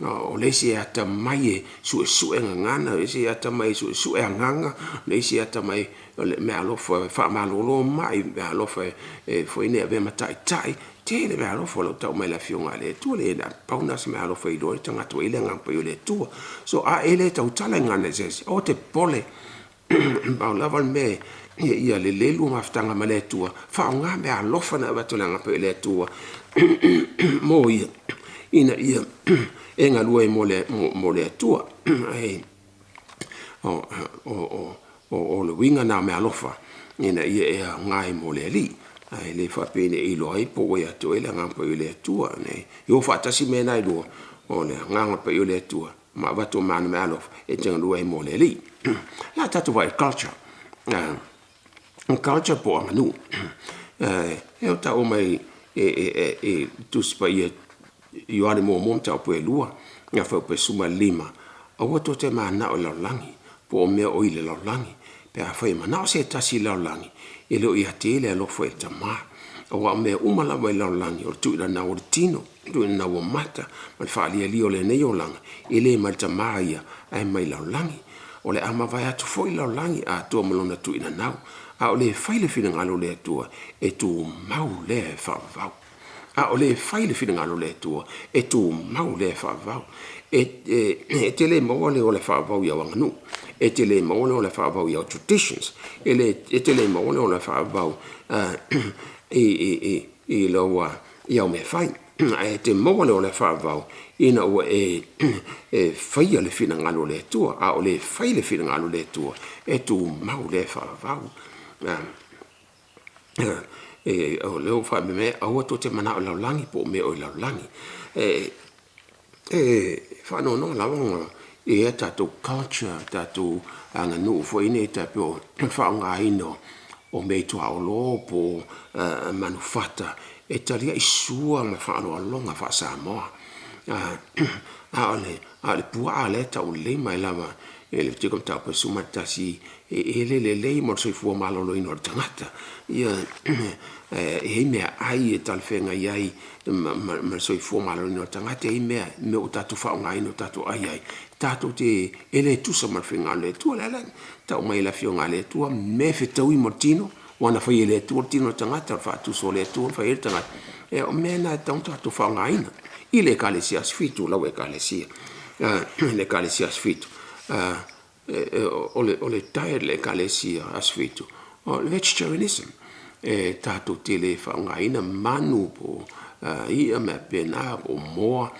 O le isi e atamai e suesue gagana, o le isi e atamai e suesue agaga, o le isi e atamai o le meaalofa e faamalolo mai, meaalofa e foi nei e avea ma taitai. Tele meaalofa o lo o tau mai e le Afioga a le Atua, le na pau na o se meaalofa e iloa ai le tagata ua i ai le Agaga Paia o le Atua. So a e le tautala i gagana eseese, aua te popole, pau lava le mea ia lelei lua mafutaga ma le Atua, faaaoga meaalofa na avatu e le Agaga Paia o le Atua mo ia, ina ia e galue ai mo le Atua. Ae o le uiga lena o meaalofa, ina ia e aoga ai mo le Alii, ae le faapea ina ia iloa ai po ua ia te oe le Agaga Paia o le Atua. E o faatasi mea na e lua, o le Agaga Paia o le Atua ma avatu ma ana meaalofa e te galue ai mo le Alii. La tatou vaai i culture, culture po o aganuu. E o taua mai e Tusi Paia Ioane muamua mataupu e 2, ia fuaiupu e 15, aua tou te mananao i le lalolagi, po o mea o i le lalolagi. Pe afai e manao se tasi i le lalolagi, e le o ia te ia le alofa i le Tama. Aua o mea uma lava i le lalolagi, o le tuuina o le tino, tuuina ua mata, ma le faalialia o lenei olaga, e le mai le Tama ia, ae mai le lalolagi. O le a mavae atu foi le lalolagi atoa ma lona tuuina nau, a o le fai le finagalo o le Atua, e tumau lea e faavavau. A o le fai le finagalo o le Atua, e tumau lea e faavavau. E te le maua le ola faavavau i au aganuu, e te le maua le ola faavavau i au traditions, e te le maua le ola faavavau i lau i au mea fai. Ae te maua le ola faavavau ina ua e faia le finagalo o le Atua. A o le fai le finagalo o le Atua, e tumau lea faavavau. O lea ua faamemea, aua tou te manao i le lalolagi po o mea o i le lalolagi. E faanoanoa lava ona e i ai tatou culture, tatou aganuu foi nei tai pei o le faaaogaina o mea i tuaolo po o manufata e taliai sua ma faaaloaloga faa-Samoa. A o le puaa lea e taulelei mai lava e Levitiko mataupu e 11, e le lelei mo le soifua maloloina o le tagata. Ia, e i ai meaai e talafeagai ai ma le soifua maloloina o le tagata, e i ai mea ua tatou faaaogaina ua tatou ai ai, tatou te e le tusa ma le finagalo o le Atua. O le ala lea e tau mai ai e le Afioga a le Atua mea e fetaui ma le tino, aua na faia e le Atua le tino o le tagata, o le faatusa o le Atua na fai ai le tagata. Ia o mea na e tatau ona tatou faaaogaina i le Ekalesia Aso Fitu, lau Ekalesia. Le Ekalesia Aso Fitu, o le diet a le Ekalesia Aso Fitu, o le vegetarianism. E tatou te le faaaogaina manu po o i'a ma mea faapena po o moa.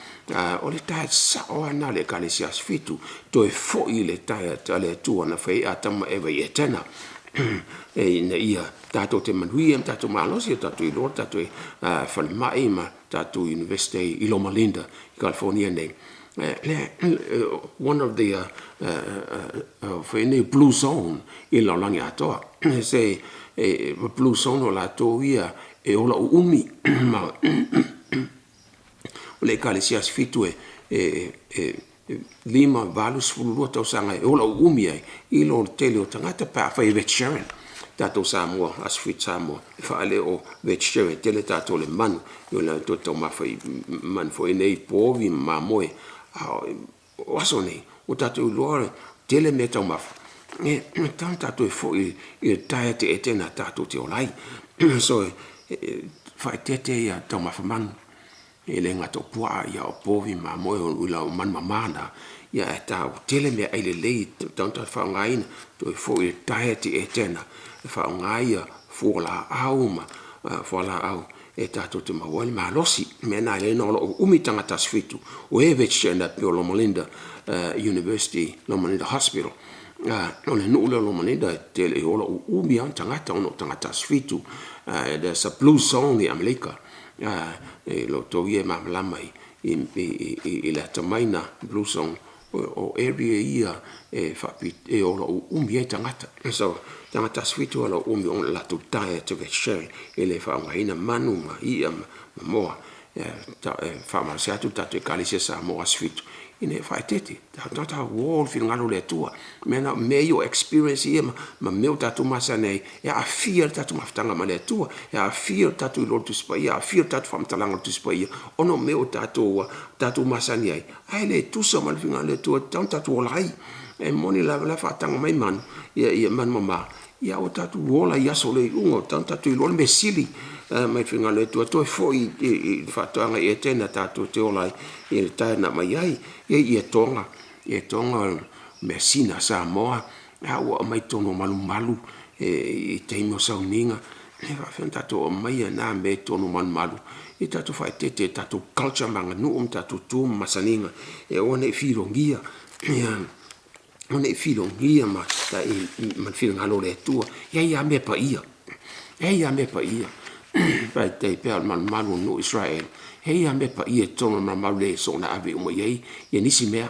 O le diet sao lava lena a le Ekalesia Aso Fitu, toe foi i le diet a le Atua na fai ai Atama ma Eva i Etena ina ia tatou te manuia ma tatou malosi, tatou iloa le tatou falemai ma tatou Iunivesite i Loma Linda i Kalifonia nei. One of the foi nei blue zone i le lalolagi atoa. Se blue zone o latou ia e ola uumi ma o le Ekalesia Aso Fitu e 5, 8, 12 tausaga e ola uumi ai i lo le tele o tagata pe afai e vegetarian. Tatou Samoa, Aso Fitu Samoa, e faale o vegetarian, tele tatou le manu, i o le toe taumafa i manu foi nei povi ma mamoe. A o aso nei, ua tatou iloa tele mea taumafa, e tatau ona tatou foi i le diet e tena tatou te ola ai. So, faaeteete ia taumafa manu, e le gata o puaa, ia o povi ma mamoe o ula o manu mama na, ia e tau tele mea ai lelei tatau ona tatou faaaogaina, toe foi i le diet e tena, e faaaoga ia fualaau ma fualaau e tatou te maua ai le malosi. O le mea lena e ala ai ona ola uumi tagata Aso Fitu, o e vegetarian e pei o Loma Linda University, Loma Linda Hospital. O le nuu lea o Loma Linda e tele e ola uumi lava tagata ona o tagata Aso Fitu. There's a blue zone i Amerika. E lo outou ia e malamalama i le atamai na blue zone, o area ia e e ola uumi ai tagata. So, tagata Aso Fitu ola uumi ona o latou diet vegetarian, e le faaaogaina manu ma i'a ma moa. E faamalosi atu le tatou Ekalesia Samoa Aso Fitu ina ia faaeteete. Tatou uo le finagalo o le Atua. Mea mea ia o experience ia ma mea o tatou masani ai, e aafia le tatou mafutaga ma le Atua, e aafia le tatou iloa o le Tusi Paia, e aafia le tatou faamatalaga o le Tusi Paia, ona o mea o tatou masani ai, ae le tusa ma le finagalo o le Atua e tatau ona tatou ola ai. E moni lava o la e faataga mai manu, ia manu mama, ia ua tatou ola i aso o le iuga, ua tatau ona tatou iloa le mea sili mai le finagalo o le Atua, toe foi i le faatoaga i Etena tatou te ola ai i le tae na aumai ai. Ia toga, ia toga measina a Samoa, a ua aumai totonu o malumalu i taimi o sauniga. E faapefea ona tatou aumaia na mea i totonu o malumalu? Ia tatou faaeteete i tatou culture ma aganuu ma tatou tu ma masaniga e aua ne i filogia, aua ne i filogia ma le finagalo o le Atua. E i ai lava mea paia, e i ai lava mea paia. Tai pei o le malumalu o nuu o Isaraelu, e i ai lava mea paia i totonu o le malumalu e le soona ave uma i ai ia nisi mea.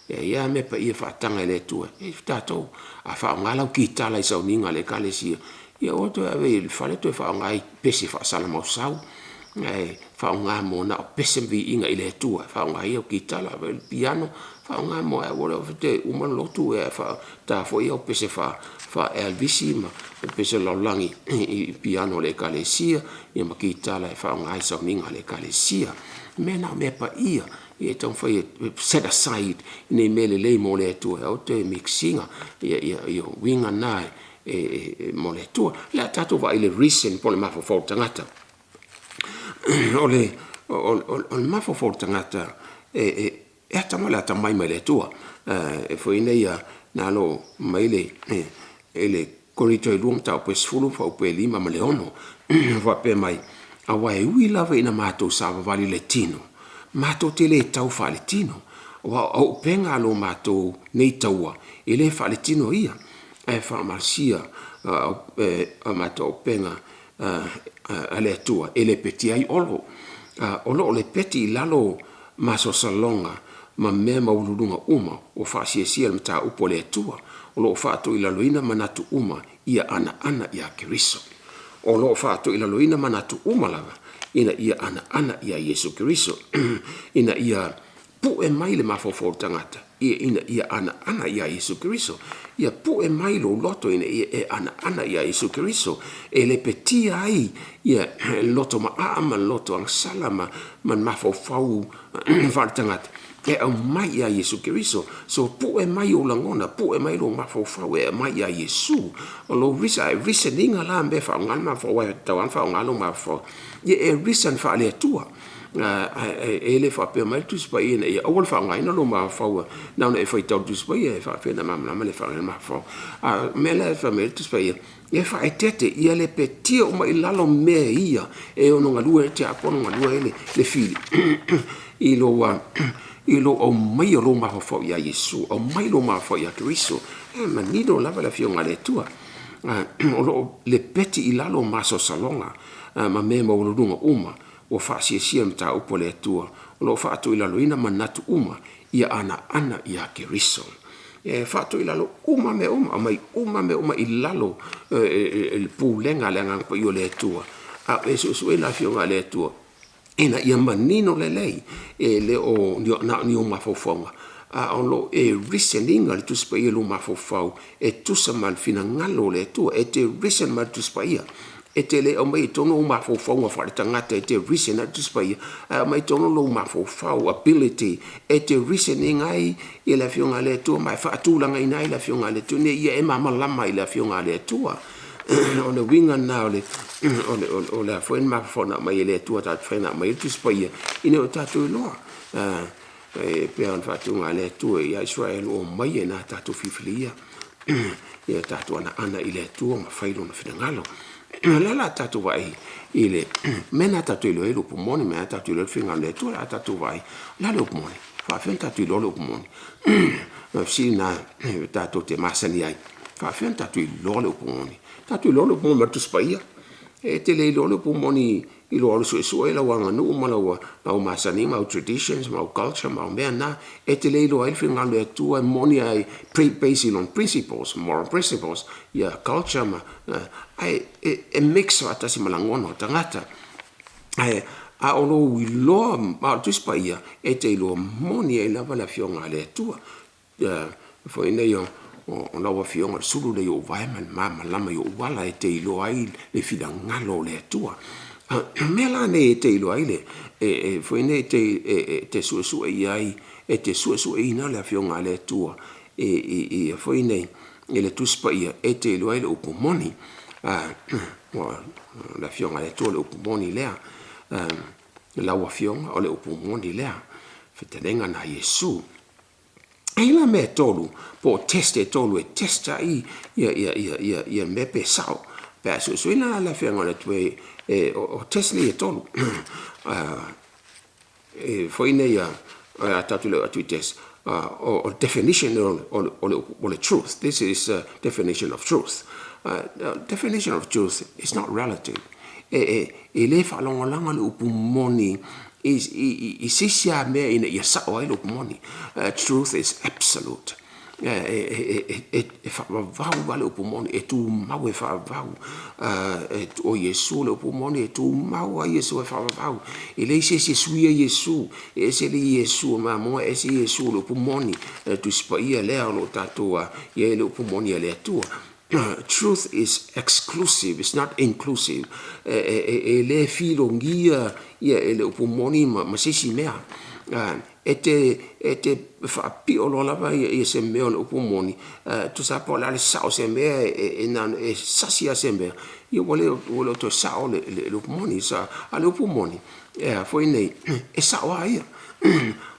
E i ai lava mea paia e faataga e le Atua e tatou. A faaaoga lau kitala i sauniga a le Ekalesia, ia aua toe ave i le fale toe faaaoga ai i pese faasalamausau, ae faaaoga mo na o pese ma viiga i le Atua. Faaaoga ai au kitala, piano, faaaoga mo ae aua le te uma le lotu e ta foi au pese faa-Elvisi ma pese lalolagi i piano a le Ekalesia, ia ma kitala e faaaoga ai sauniga a le Ekalesia. O mea na o mea paia ia taumafai e set aside nei mea lelei mo le Atua, aua toe mix ina ia uiga na e mo le Atua. O le a tatou vaai i le reason po o le mafaufau o le tagata. O le mafaufau o le tagata e atamai le atamai mai le Atua. E foi nei ia na alo mai le Korinito e 2 mataupu e 10 faaupea e 5 ma le 6 faapea mai, aua e ui lava ina matou savavali i le tino, matou te le tau faaletino, aua o auupega a lo matou nei taua e le faaletino ia, ae faamalosia a matou auupega a le Atua e lepeti ai olo. O lo o lepeti i lalo masalosaloga ma mea maualuluga uma ua faasiasia i le mataupu a le Atua, o lo o faatoilaloina manatu uma ia anaana ia Keriso. O lo o faatoilaloina manatu uma lava ina ia anaana ia Iesu Keriso, ina ia pue mai le mafaufau o le tagata. ina ia anaana iā Iesu Keriso. Ia puʻe mai lou loto ina ia e anaana iā Iesu Keriso, e lepetia ai ia loto maʻaʻa ma loto agasala ma ma mafaufau faaletagata e aumai iā Iesu Keriso. So puʻe mai ou lagona, puʻe mai lou mafaufau e aumai iā Iesu. O lou reason, ae reason-iga la mea e faaaoga le mafaufau aua e tatau lava ona faaaoga lou mafaufau. Ia e reason faale-Atua. E le faapea mai le Tusi Paia ina ia aua le faaaogaina lou mafaufau na ona e faitau i le Tusi Paia e faapefea ona malamalama le faaaogaina mafaufau. A o le mea lea e fai mai ai le Tusi Paia, e faaeteete ia lepetia uma i lalo mea ia e ono galue ai le tiakono, galue ai le fili i lou aumaia o lou mafaufau ia Iesu, aumai lou mafaufau ia Keriso. E manino lava le Afioga a le Atua. O lo o lepeti i lalo masalosaloga ma mea maualuluga uma ua faasiasia le mataupu a le Atua, o lo o faatuilaloina manatu uma ia anaana iā Keriso. E faatuilalo uma mea uma, aumai uma mea uma i lalo i le pulega a le Agaga Paia o le Atua, a o e suesueina le Afioga a le Atua, ina ia manino lelei, e le o na o ni ou mafaufauga, a o lo o e reason ina le Tusi Paia i lou mafaufau e tusa ma le finagalo o le Atua. E te reason ma le Tusi Paia. E te le aumaia i totonu ou mafaufauga faaletagata e te reason ai le Tusi Paia, ae aumai i totonu lou mafaufau, ability, e te reason ina ai le Afioga a le Atua ma e faatulagaina ai le Afioga a le Atua ina ia e malamalama i le Afioga a le Atua. O le uiga lena o le o le a foi le mafaufau na aumai e le Atua tatou te fai na aumai ai le Tusi Paia ina ia tatou iloa. E pei ona faatuga a le Atua ia Isaraelu o mai e na tatou filifilia ia tatou anaana i le Atua ma fai lona finagalo. O le a la tatou vaai i le mea na tatou iloa ai le upu moni, mea na tatou iloa ai le finagalo o le Atua, la tatou vaai, o le a le upu moni? Faafefea ona tatou iloa le upu moni? O le fesili lena tatou te masani ai. Faafefea ona tatou iloa le upu moni? Tatou iloa le upu moni mai le Tusi Paia. E te le iloa le upu moni i lou alu suesue i lau aganuu ma lau masani ma au traditions ma au culture ma au mea na. E te le iloa ai le finagalo o le Atua e moni ai based on principles, moral principles, ia culture ma ae e mix faatasi ma lagona o tagata. Ae a o lou iloa ma o le Tusi Paia e te iloa moni ai lava le Afioga a le Atua. Foi nei o lau Afioga o le sulu lea i ou vae ma le malamalama i ou ala e te iloa ai le finagalo o le Atua. O mea la nei e te iloa ai le, e foi nei e te suesue i ai, e te suesueina le Afioga a le Atua i foi nei i le Tusi Paia e te iloa ai le upu moni. O le Afioga a le Atua o le upu moni lea. Lau Afioga o le upu moni lea. Fetalaiga na Iesu. E i ai la mea e tolu, po o test e tolu e test ai ia mea pe sao. Pe a suesueina la le afioga o le Atua e, o test nei e tolu. E foi nei a tatou le atu i test. O definition o le truth. This is a definition of truth. Definition of truth is not relative. E le faalagolago le upu moni i se isi lava mea ina ia sao ai le upu moni. Truth is absolute. E faavavau lava le upu moni, e tumau e faavavau. O Iesu le upu moni, e tumau lava Iesu e faavavau. E leai se isi e suia Iesu, e ese le Iesu o mamoe, ese Iesu o le upu moni. Le Tusi Paia lea o lo o tatou i ai le upu moni a le Atua. Truth is exclusive, it's not inclusive. E le filogia ia e le upu moni ma se isi mea. E te faapio loa lava ia se mea o le upu moni, tusa po o le a le sao o se mea e sasi lava se mea, ia ua le o toe sao le upu moni. A o le upu moni, e a foi nei, e sao lava ia.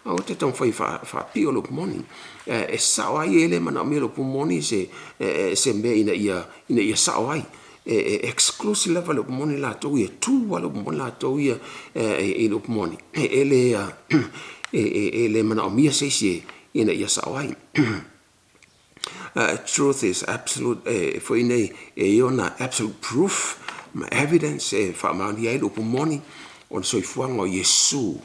Aua te taumafai e faapio le upu moni. E sao ai e le manaomia le upu moni se mea ina ia sao ai. E exclusive lava le upu moni latou ia, e tu lava le upu moni latou ia i le upu moni. E le manaomia se isi ina ia sao ai. Truth is absolute, e foi nei, e i ona absolute proof ma evidence e faamaonia ai le upu moni o le soifuaga o Iesu.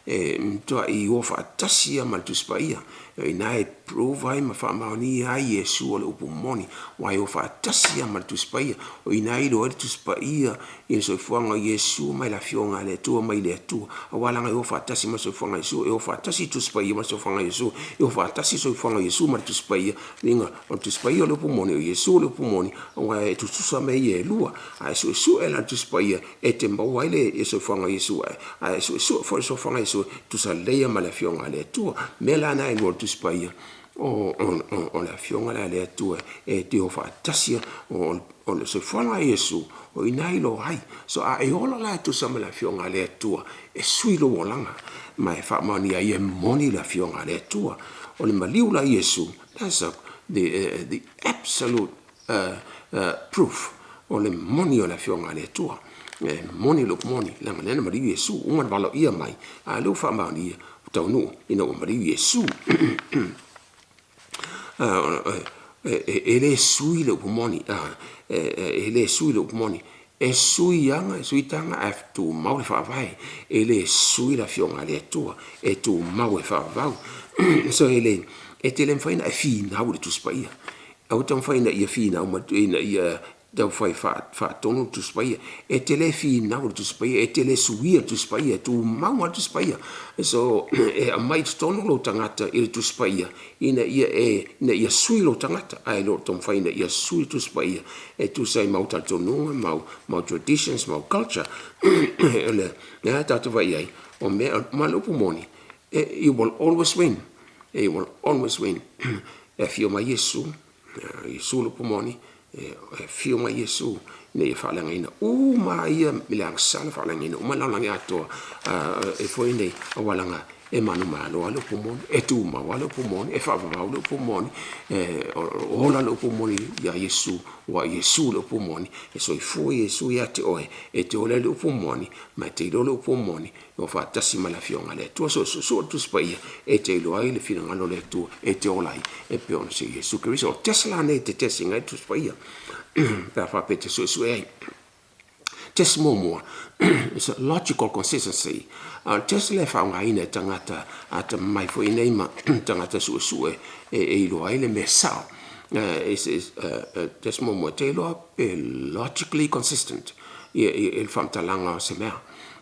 e matuai o faatasi ia ma le Tusi Paia. O i ina e prove ai ma faamaonia ai Iesu o le upu moni, aua e o faatasi lava ma le Tusi Paia. O i ina e iloa ai le Tusi Paia i le soifuaga o Iesu mai le Afioga a le Atua mai le Atua, aua leaga e o faatasi ma le soifuaga o Iesu, e o faatasi le Tusi Paia ma le soifuaga o Iesu, e o faatasi le soifuaga o Iesu ma le Tusi Paia. Lona uiga, o le Tusi Paia o le upu moni, o Iesu o le upu moni, aua e tutusa mea ia e lua. A e suesue la le Tusi Paia e te maua ai le soifuaga o Iesu, a e suesue foi le soifuaga o Iesu, e tutusa lelei lava ma le Afioga a le Atua. O le mea la lena e lua o le Tusi Paia, o le Afioga la a le Atua e te o faatasi, o le soifuaga o Iesu, o i ina e iloa ai. So a e ola la e tusa ma le Afioga a le Atua, e sui lou olaga, ma e faamaonia ai e moni le Afioga a le Atua. O le maliu la o Iesu, that's the absolute proof o le moni o le Afioga a le Atua. E moni le upu moni, leaga o lea na maliu Iesu, ua uma ona valoia mai, a o lea ua faamaonia, ua taunuu ina ua maliu Iesu. E le sui le upu moni, e le sui le upu moni. E sui aga, e sui taga, ae tumau le faavae. E le sui le Afioga a le Atua, e tumau e faavavau. So e le, e te le mafai ona e finau i le Tusi Paia. Aua e te taumafai ina ia finau mai ina ia taumafai faatonu le Tusi Paia. E te le finau i le Tusi Paia, e te le suia le Tusi Paia, e tumau lava le Tusi Paia. So e aumai i totonu lou tagata i le Tusi Paia ina ia e ina ia sui lou tagata, ae le o taumafai ina ia sui le Tusi Paia e tusa ai ma ou talitonuga, ma ou traditions, ma ou culture. O le mea tatou vaai ai, o mea ma le upu moni, you will always win. You will always win. E afio mai Iesu, Iesu le upu moni, e afio mai Iesu ina ia faaleagaina uma ia i le agasala, faaleagaina uma le lalolagi atoa e foi nei, aua leaga e manumalo lava le upu moni, e tumau lava le upu moni, e faavavau le upu moni, e ola le upu moni iā Iesu, aua o Iesu le upu moni, e soifua Iesu ia te oe, e te ola i le upu moni, ma e te iloa le upu moni, e o faatasi ma le Afioga a le Atua. So, suesue le Tusi Paia e te iloa ai le finagalo o le Atua e te ola ai e pei ona se Iesu Keriso. O test la nei e te test ina ai le Tusi Paia pe a faapea e te suesue ai. Test muamua, it's a logical consistency. A o le test lea e faaaogaina e tagata atamamai foi nei ma tagata suesue e iloa ai le mea sao. Test muamua, e te iloa pe logically consistent i le faamatalaga o se mea.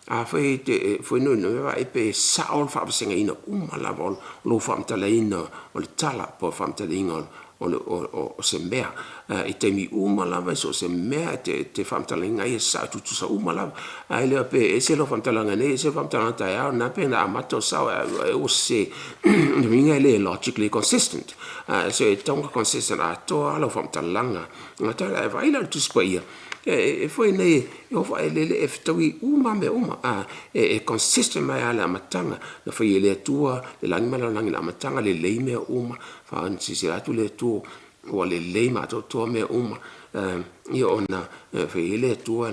Afai e te foi noenoe vaai pe sao le faavasegaina uma lava o lou faamatalaina o le tala po o le faamatalaina o se mea i taimi uma lava, i so o se mea e te faamatalaina ai e sao, e tutusa uma lava. Ae le pe ese lau faamatalaga nei, ese faamatalaga taeao, na pe na amata o sao e ua sese. O lona uiga e le logically consistent. So e tatau ona consistent atoa lau faamatalaga. Ae vaai la i le Tusi Paia, e foi nei e o faaeleele e fetaui uma mea uma, e consistent mai lava le amataga na faia e le Atua le lagi ma le lalolagi i le amataga, lelei mea uma, silasila atu le Atua ua lelei ma atoatoa mea uma, ia ona fai ai le Atua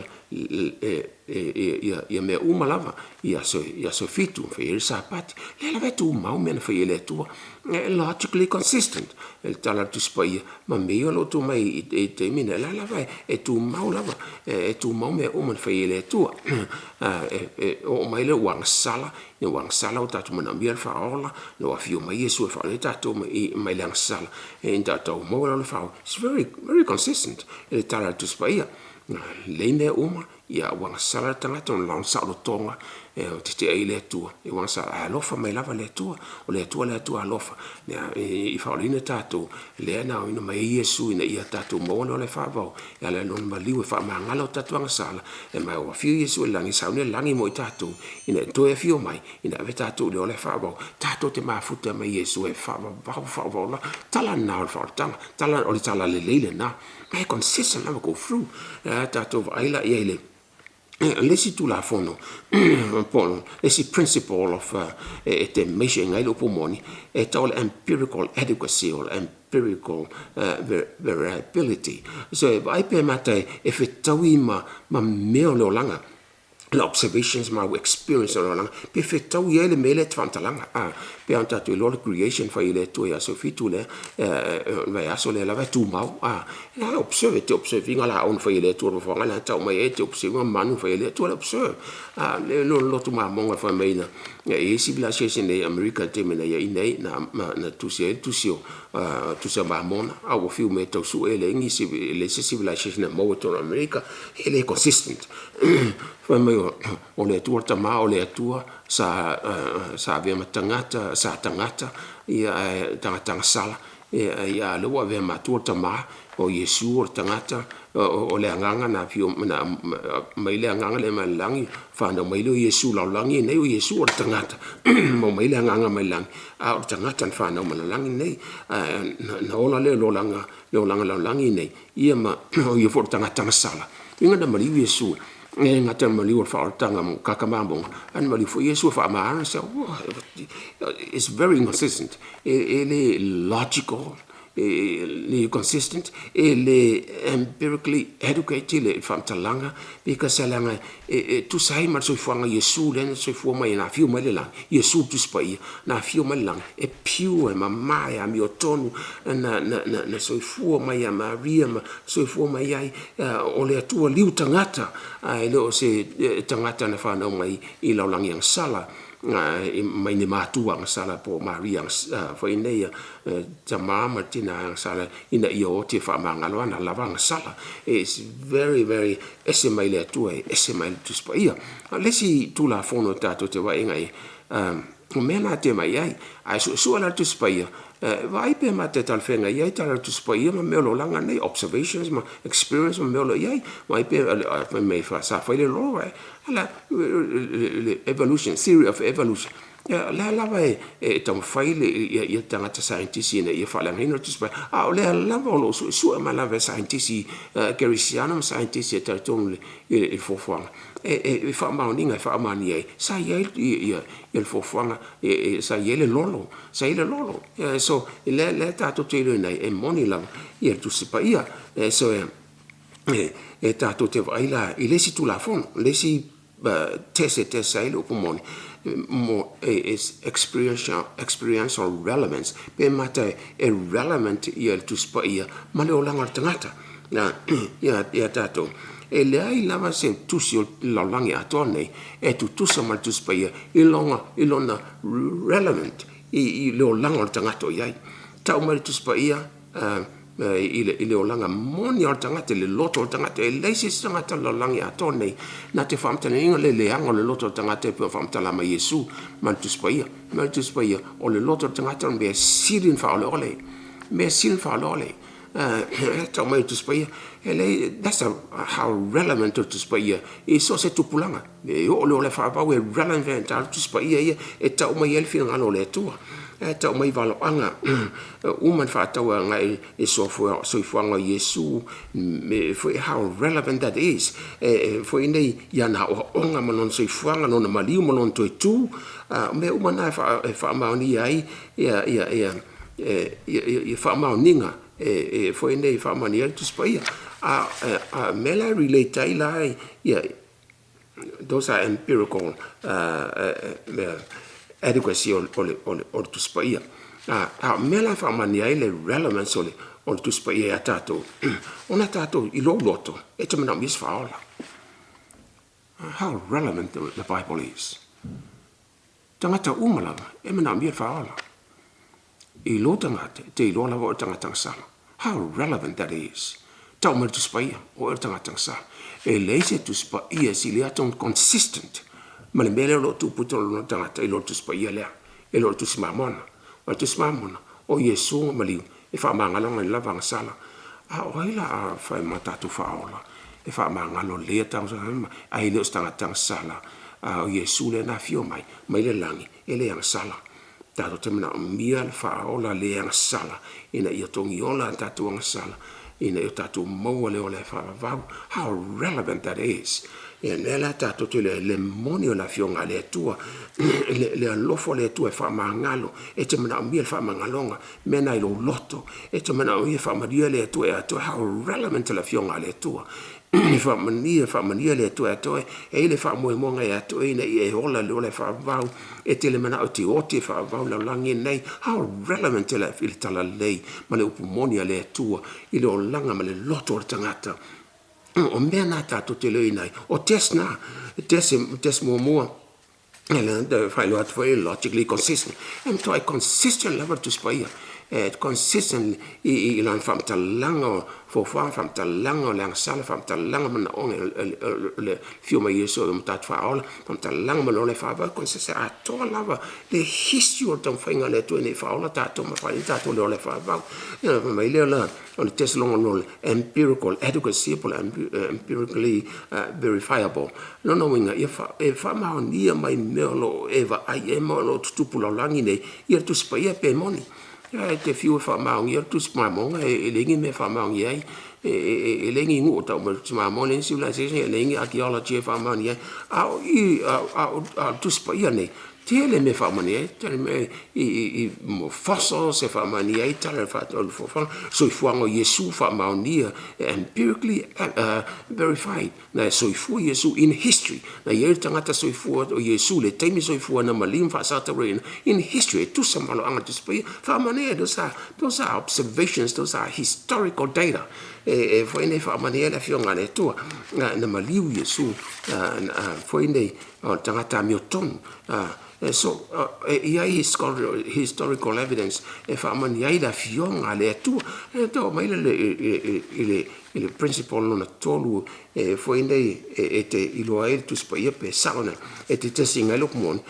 ia mea uma lava i aso e 7, fai ai le Sapati. Lea lava e tumau mea na faia e le Atua, e logically consistent le tala a le Tusi Paia ma mea ia o lo o tuu mai i le taimi lenei, o la lava e tumau lava, e tumau mea uma na fai e le Atua. E oo mai lea ua agasala, ina ua agasala ua tatou manaomia le faaola, ina ua afio mai Iesu e faaola ai tatou mai le agasala, ina tatou maua loa le faaola. It's very, very consistent i le tala a le Tusi Paia. Lelei mea uma, ia ua agasala le tagata ona lona saolotoga e tete'e ai le Atua, ia ua agasala, ae alofa mai lava le Atua. O le Atua le Atua alofa i faaolaina tatou, lea na aoina mai ai Iesu ina ia tatou maua le ola e faavavau e ala i lona maliu e faamagalo o tatou agasala, e ma ua afio Iesu i le lagi e sauni le lagi mo i tatou ina ia toe afio mai ina ave tatou i le ola e faavavau, tatou te mafuta ma Iesu e faavavau faavavau la tala lena o le faaolataga, tala o le tala lelei lena. E consistent lava go through. Tatou vaai la i ai le isi tulafono po o le isi principle of e te measure ina ai le upu moni, e tau o le empirical adequacy o le empirical variability. So e vaai pe mata e fetaui ma mea o le olaga. Le observations ma au experience o le olaga pe fetaui ai le mea lea e te faamatalaga a pe ona tatou iloa le creation fai e le Atua i aso e 7 lea vaiaso lea lava e tumau a na observe e te observe ina laau na fai e le Atua le fofoga lea tau mai ai e te observe ina manu na fai e le Atua le observe a le lotu mamoga fai mai na e i ai civilization i Amerika i le taimi na i ai nei na tusi ai le tusi o tusi a Mamona a ua fiu mai e tau sue e leai se civilization e maua i totonu o Amerika e le consistent. Fai mai o le Atua le Tama, o le Atua sa avea ma tagata, sa tagata ia ae tagata agasala ia a o lea ua avea ma Atua le Tama, o Iesu o le tagata, o le Agaga na afio na aumai le Agaga lea mai le lagi, fanau mai lea o Iesu i le lalolagi lenei, o Iesu o le tagata, maua mai le Agaga mai le lagi, a o le tagata na fanau mai le lalolagi lenei. Na ola lea i le olaga lalolagi lenei, ia ma o ia foi o le tagata agasala. Uiga na maliu Iesu, e le gata ina maliu o le faaolataga mo kaka mamoga, ae na maliu foi Iesu e faamagalo. It's very inconsistent. E le logical, e le consistent, e le empirically educated le faamatalaga, because leaga e tusa ai ma le soifuaga o Iesu lea na soifua mai na afio mai le lagi, Iesu le Tusi Paia, na afio mai le lagi, e pure, e mama, e amiotonu, na soifua mai ia Maria ma soifua mai ai o le Atua liu tagata, ae le o se tagata na fanau mai i lalolagi agasala, mai ni matua agasala po o Maria foi nei tama ma tina agasala ina ia oti e faamagalo ana lava agasala. It's very very ese mai le Atua, e ese mai le Tusi Paia. A o le isi Tulafono tatou te vaaiga i o mea na te mai ai, ae suesue la le Tusi Paia, vaai pe mata e talafeagai ai tala o le Tusi Paia ma mea o le olaga nei, observations ma experience ma mea o lo o i ai. Vaai pe fai mai sa fai le lolo, ala le evolution, theory of evolution, lea lava e taumafai ia tagata scientist ina ia faaleagaina le Tusi Paia, a o lea lava o lo o suesue mai lava e scientist kerisiano ma scientist e talitonu i le foafoaga e faamaoniga e faamaonia ai sa i ai ia le foafoaga, sa i ai le lolo, sa i ai le lolo. So lea tatou te iloaina ai e moni lava ia le Tusi Paia. So e tatou te vaai la i le isi Tulafono, le isi test e test ai le upu moni mo is experiential relevance, pe mata e relevant ia le Tusi Paia ma le olaga o le tagata ia tatou. E leai lava se tusi o le lalolagi atoa nei e tutusa ma le Tusi Paia i lona relevant i le olaga o le tagata o i ai. Tau mai le Tusi Paia i le olaga moni o le tagata, le loto o le tagata. E leai se isi tagata o le lalolagi atoa nei na te faamatalaina le leaga o le loto o le tagata e pei ona faamatala mai Iesu ma le Tusi Paia. Ma le Tusi Paia, o le loto o le tagata o le mea sili ona faaoleole, mea sili ona faaoleole. Tau mai le Tusi Paia, e leai, that's how relevant le Tusi Paia i so o se tupulaga. E oo le ola faavavau e relevant lava le Tusi Paia ia e tau mai ai le finagalo o le Atua. E tau mai valoaga uma na faatau agai i soifuaga o Iesu, foi how relevant that is. E foi nei i ana aoaoga ma lona soifuaga, lona maliu ma lona toe tu, mea uma na e faamaonia ai ia faamaoniga e foi nei faamaonia ai le Tusi Paia. A mea la e relate ai la ia, those are empirical adequacy o le Tusi Paia. A mea la e faamaonia ai le relevance o le Tusi Paia ia tatou, ona tatou i lou loto e te manaomia se faaola. How relevant the Bible is. Tagata uma lava e manaomia le faaola. I lou tagata, te iloa lava o le tagata agasala. How relevant that is. Tau mai le Tusi Paia, o oe o le tagata agasala. E leai se Tusi Paia e sili atu ona consistent ma le mea lea o lo o tupu i totonu o le tagata i lo le Tusi Paia lea, e le o le Tusi Mamona. O le Tusi Mamona, o Iesu na maliu e faamagalo nai lava agasala. A o ai la a fai ma tatou faaola e faamagalo lelei a tatou ae le o se tagata agasala, a o Iesu lea na afio mai mai le lagi e le agasala. Tatou te manaomia le faaola le agasala ina ia togiola a tatou agasala ina ia tatou maua le ola e faavavau. How relevant that is. Ia lea la tatou te le moni o le Afioga a le Atua, le alofa o le Atua e faamagalo, e te manaomia le faamagaloga, mea na i lou loto, e te manaomia faamanuia le Atua ia te oe, how relevant le Afioga a le Atua. E faamanuia, faamanuia le Atua ia te oe, e i ai le faamoemoega ia te oe ina ia e ola i le ola e faavavau, e te le manao e te oti e faavavau i le lalolagi lenei. How relevant le talalelei ma le upu moni a le Atua i le olaga ma le loto o le tagata. O mea na tatou te iloaina ai, o test na, test, test muamua, faailoa atu foi logically consistent, e matuai consistent lava le Tusi Paia, e consistent i lana faamatalaga o foafoaga, faamatalaga o le agasala, faamatalaga o manaoga o le afio mai o Iesu ma tatou faaola, faamatalaga ma le ola e faavae, consistent atoa lava le history o le taumafaiga a le Atua ina ia faaola tatou ma faaali tatou le ola e faavavau. Ia ona fai mai lea la o le test lona lua o le empirical adequacy po o le empirically verifiable. Lona uiga, ia e faamaonia mai mea o lo o e vaai i ai ma o lo o tutupu i le lalolagi nei, ia le Tusi Paia pe moni. E te fiu e faamaonia le Tusi Mamoga e leai ni mea e faamaonia ai, e leai ni nuu e tau mai o le Tusi Mamoga, leai ni civilization, leai ni archaeology e faamaonia ai. A o i a o le Tusi Paia lenei, tele mea e faamaonia ai, tele mea i fossils e faamaonia ai tala o le foafoaga, soifuaga o Iesu faamaonia empirically verified na e soifua Iesu in history, na i ai le tagata soifua o Iesu i le taimi soifua na maliu ma faasataurina in history, e tusa ma maaloaga o le Tusi Paia, faamaonia those are, those are observations, those are historical data e foi nei faamaonia ai le Afioga a le Atua na maliu Iesu foi nei o le tagata amiotonu. So e i ai historical evidence e faamaonia ai le Afioga a le Atua. E tau mai le i le principle lona tolu e foi nei e te iloa ai le Tusi Paia pe sao na e te test ina ai le upu moni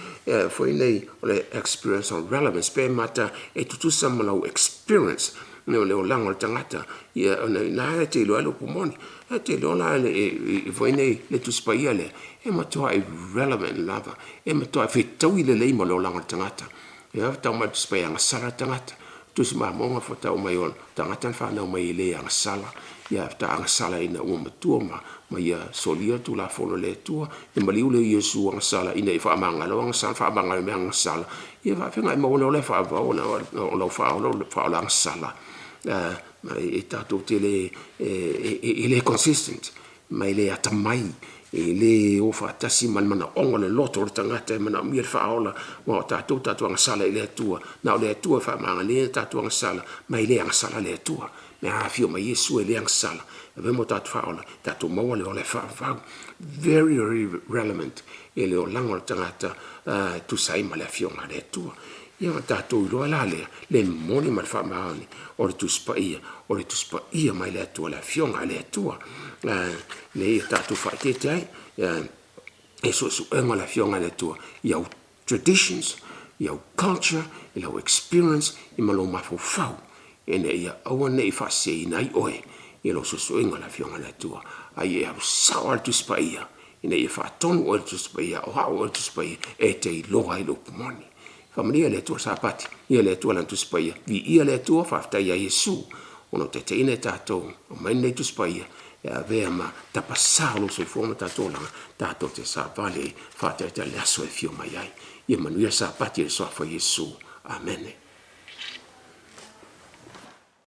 foi nei o le experience of relevance pe mata e tutusa ma lau experience o le olaga o le tagata ia ona ina e te iloa ai le upu moni. E te iloa la le foi nei le Tusi Paia lea e matuai relevant lava, e matuai fetaui lelei ma le olaga o le tagata. Ia tau mai le Tusi Paia agasala le tagata, Tusi Mamoga tau mai o le tagata na fanau mai e le agasala, ia ta agasala ina ua matua ma ia solia le Tulafono a le Atua, e maliu le Iesu agasala ina ia faamagalo agasala, faamagalo mea agasala, ia faafeagai maua le ola e faavavau ona o lau faaola faaola agasala. E tatou te le e le consistent ma e le atamai, e le o faatasi ma le manaoga o le loto o le tagata e manaomia le faaola, aua o tatou tatou agasala i le Atua, na o le Atua e faamagaloina tatou agasala, ma e le agasala le Atua. Mea afio mai Iesu e le agasala, e avea mo tatou faaola, tatou maua le ola e faavavau. Very, very relevant e le olaga o le tagata tusa ai ma le Afioga a le Atua. Ia ona tatou iloa la lea, le moni ma le faamaoni o le Tusi Paia, o le Tusi Paia mai le Atua, le Afioga a le Atua. Le ia tatou faaeteete ai, e suesuega o le Afioga a le Atua i au traditions, i au culture, i lau experience, i ma lou mafaufau, ina ia aua ne i faaseseina ai oe i lou suesuega o le Afioga a le Atua, a ia e alu sao lava le Tusi Paia, ina ia faatonu oe le Tusi Paia, o au oe le Tusi Paia, e te iloa ai le upu moni. Faamanuia le Atua Sapati, ia le Atua lana Tusi Paia, viia le Atua, faafetai ia Iesu, ona o taitaiina e tatou, aumai lenei Tusi Paia, e avea ma tapasā o lou soifua ma tatou olaga, tatou te savali ai faataitai le aso e afio mai ai. Ia manuia le Sapati i le Suafa o Iesu. Amene.